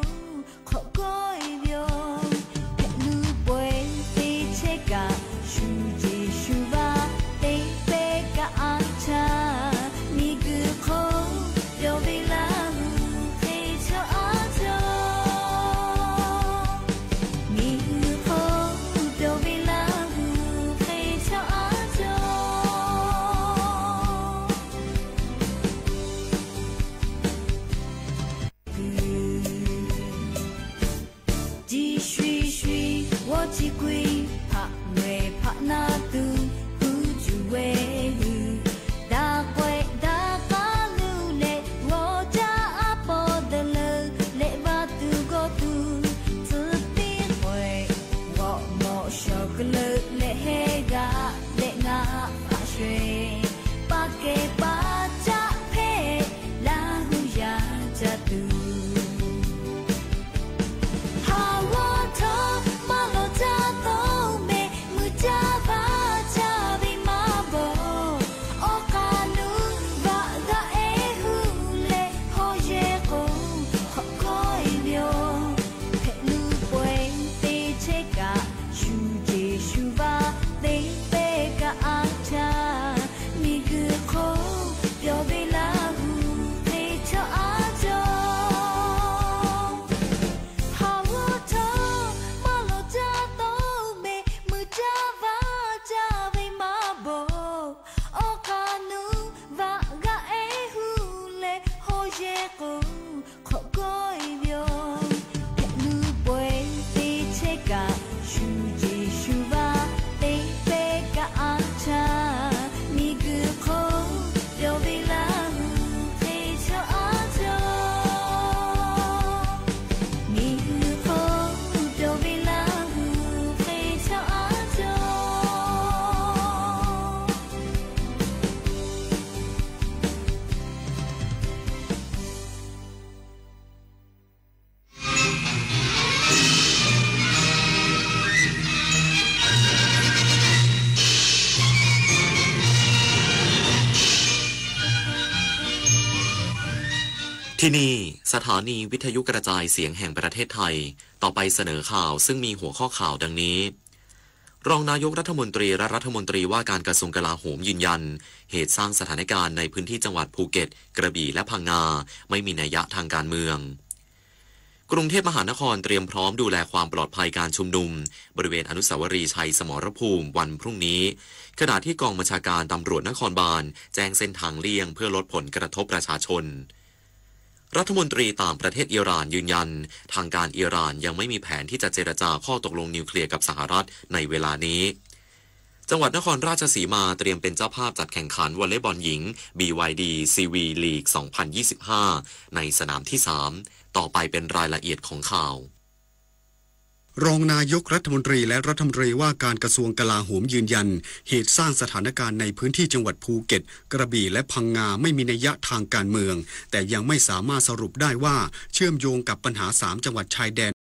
hk'awꞈ kawˆ-e ve yoˬ. Hpehꞈ luˬ pawehˇ teˇ chehˇ kaꞈ, shu jeˬ shu vaˇ teˇ pehˇ kaꞈ a chaˇ, miˬguiˬ hk'oˆ pyawˬ ve Laˇ hu hk'e chaw a cawˬ. Miˬguiˬ hk'oˆ pyawˬ ve Laˇ hu hk'e chaw a cawˬ. Jiˇ shuiˍ shuiˍ g'awˇ chi k'oꞈ-e, hpaꞈ meuˬ hpaꞈ na tuˬ hu cuˬ ve hui, daꞈ k'awehꞈ daꞈ k'aˉ luˬ leh g'awˇ caˇ aˉ pawˇ dawˇ leuˬ leh vaˇ tuˬ gawˇ tuˬ, tcuh piˇ k'awehꞈ g'awꞈ mawꞈ shawˍ keu leuˬ leh heˆ g'aꞈ leh ngaˬ hpaꞈ shawˍ-eˬ, paˇ kehˬ paˇ caˆ hpehꞈ Laˇ hu yaˇ ca tuˬ. Haˍ g'awˇ htawˇ maˇ lawˬ caˇ tawˇ mehˍ, mui caˇ vaˇ caˇ ve maˇ bawˬ. Awˬ hk'aˇ nuˇ vaꞈ g'a ehˉ hu leh, hawˉ yehˬ k'o hk'awꞈ kawˆ-e ve yoˬ. Hpehꞈ luˬ pawehˇ teˇ chehˇ kaꞈ, shu jeˬ shu vaˇ teˇ pehˇ kaꞈ a chaˇ, miˬguiˬ hk'oˆ pyawˬ ve Laˇ hu hk'e chaw a cawˬ. Haˍ g'awˇ htawˇ maˇ lawˬ caˇ tawˇ mehˍ, mui caˇ vaˇ caˇ ve maˇ bawˬ. Awˬ hk'aˇ nuˇ vaꞈ g'a ehˉ hu leh, hawˉ yehˬ k'o hk'awꞈ kawˆ-e ve yoˬ. Hpehꞈ luˬ pawehˇ teˇ ที่นี่ สถานีวิทยุกระจายเสียงแห่งประเทศไทย ต่อไปเสนอข่าวซึ่งมีหัวข้อข่าวดังนี้ รองนายกรัฐมนตรีและรัฐมนตรีว่าการกระทรวงกลาโหมยืนยัน เหตุสร้างสถานการณ์ในพื้นที่จังหวัดภูเก็ต กระบี่และพังงา ไม่มีนัยยะทางการเมือง กรุงเทพมหานครเตรียมพร้อมดูแลความปลอดภัยการชุมนุม บริเวณอนุสาวรีย์ชัยสมรภูมิวันพรุ่งนี้ ขณะที่กองบัญชาการตำรวจนครบาลแจ้งเส้นทางเลี่ยงเพื่อลดผลกระทบประชาชน รัฐมนตรีต่างประเทศอิหร่านยืนยัน ทางการอิหร่านยังไม่มีแผนที่จะเจรจาข้อตกลงนิวเคลียร์กับสหรัฐในเวลานี้ จังหวัดนครราชสีมาเตรียมเป็นเจ้าภาพจัดแข่งขันวอลเลย์บอลหญิง บีวายดี ซีวี ลีก สองพันยี่สิบห้า ในสนามที่ สาม ต่อไปเป็นรายละเอียดของข่าว รองนายกรัฐมนตรีและรัฐมนตรีว่าการกระทรวงกลาโหมยืนยัน เหตุสร้างสถานการณ์ในพื้นที่จังหวัดภูเก็ต กระบี่และพังงาไม่มีนัยยะทางการเมือง แต่ยังไม่สามารถสรุปได้ว่าเชื่อมโยงกับปัญหาสามจังหวัดชายแดน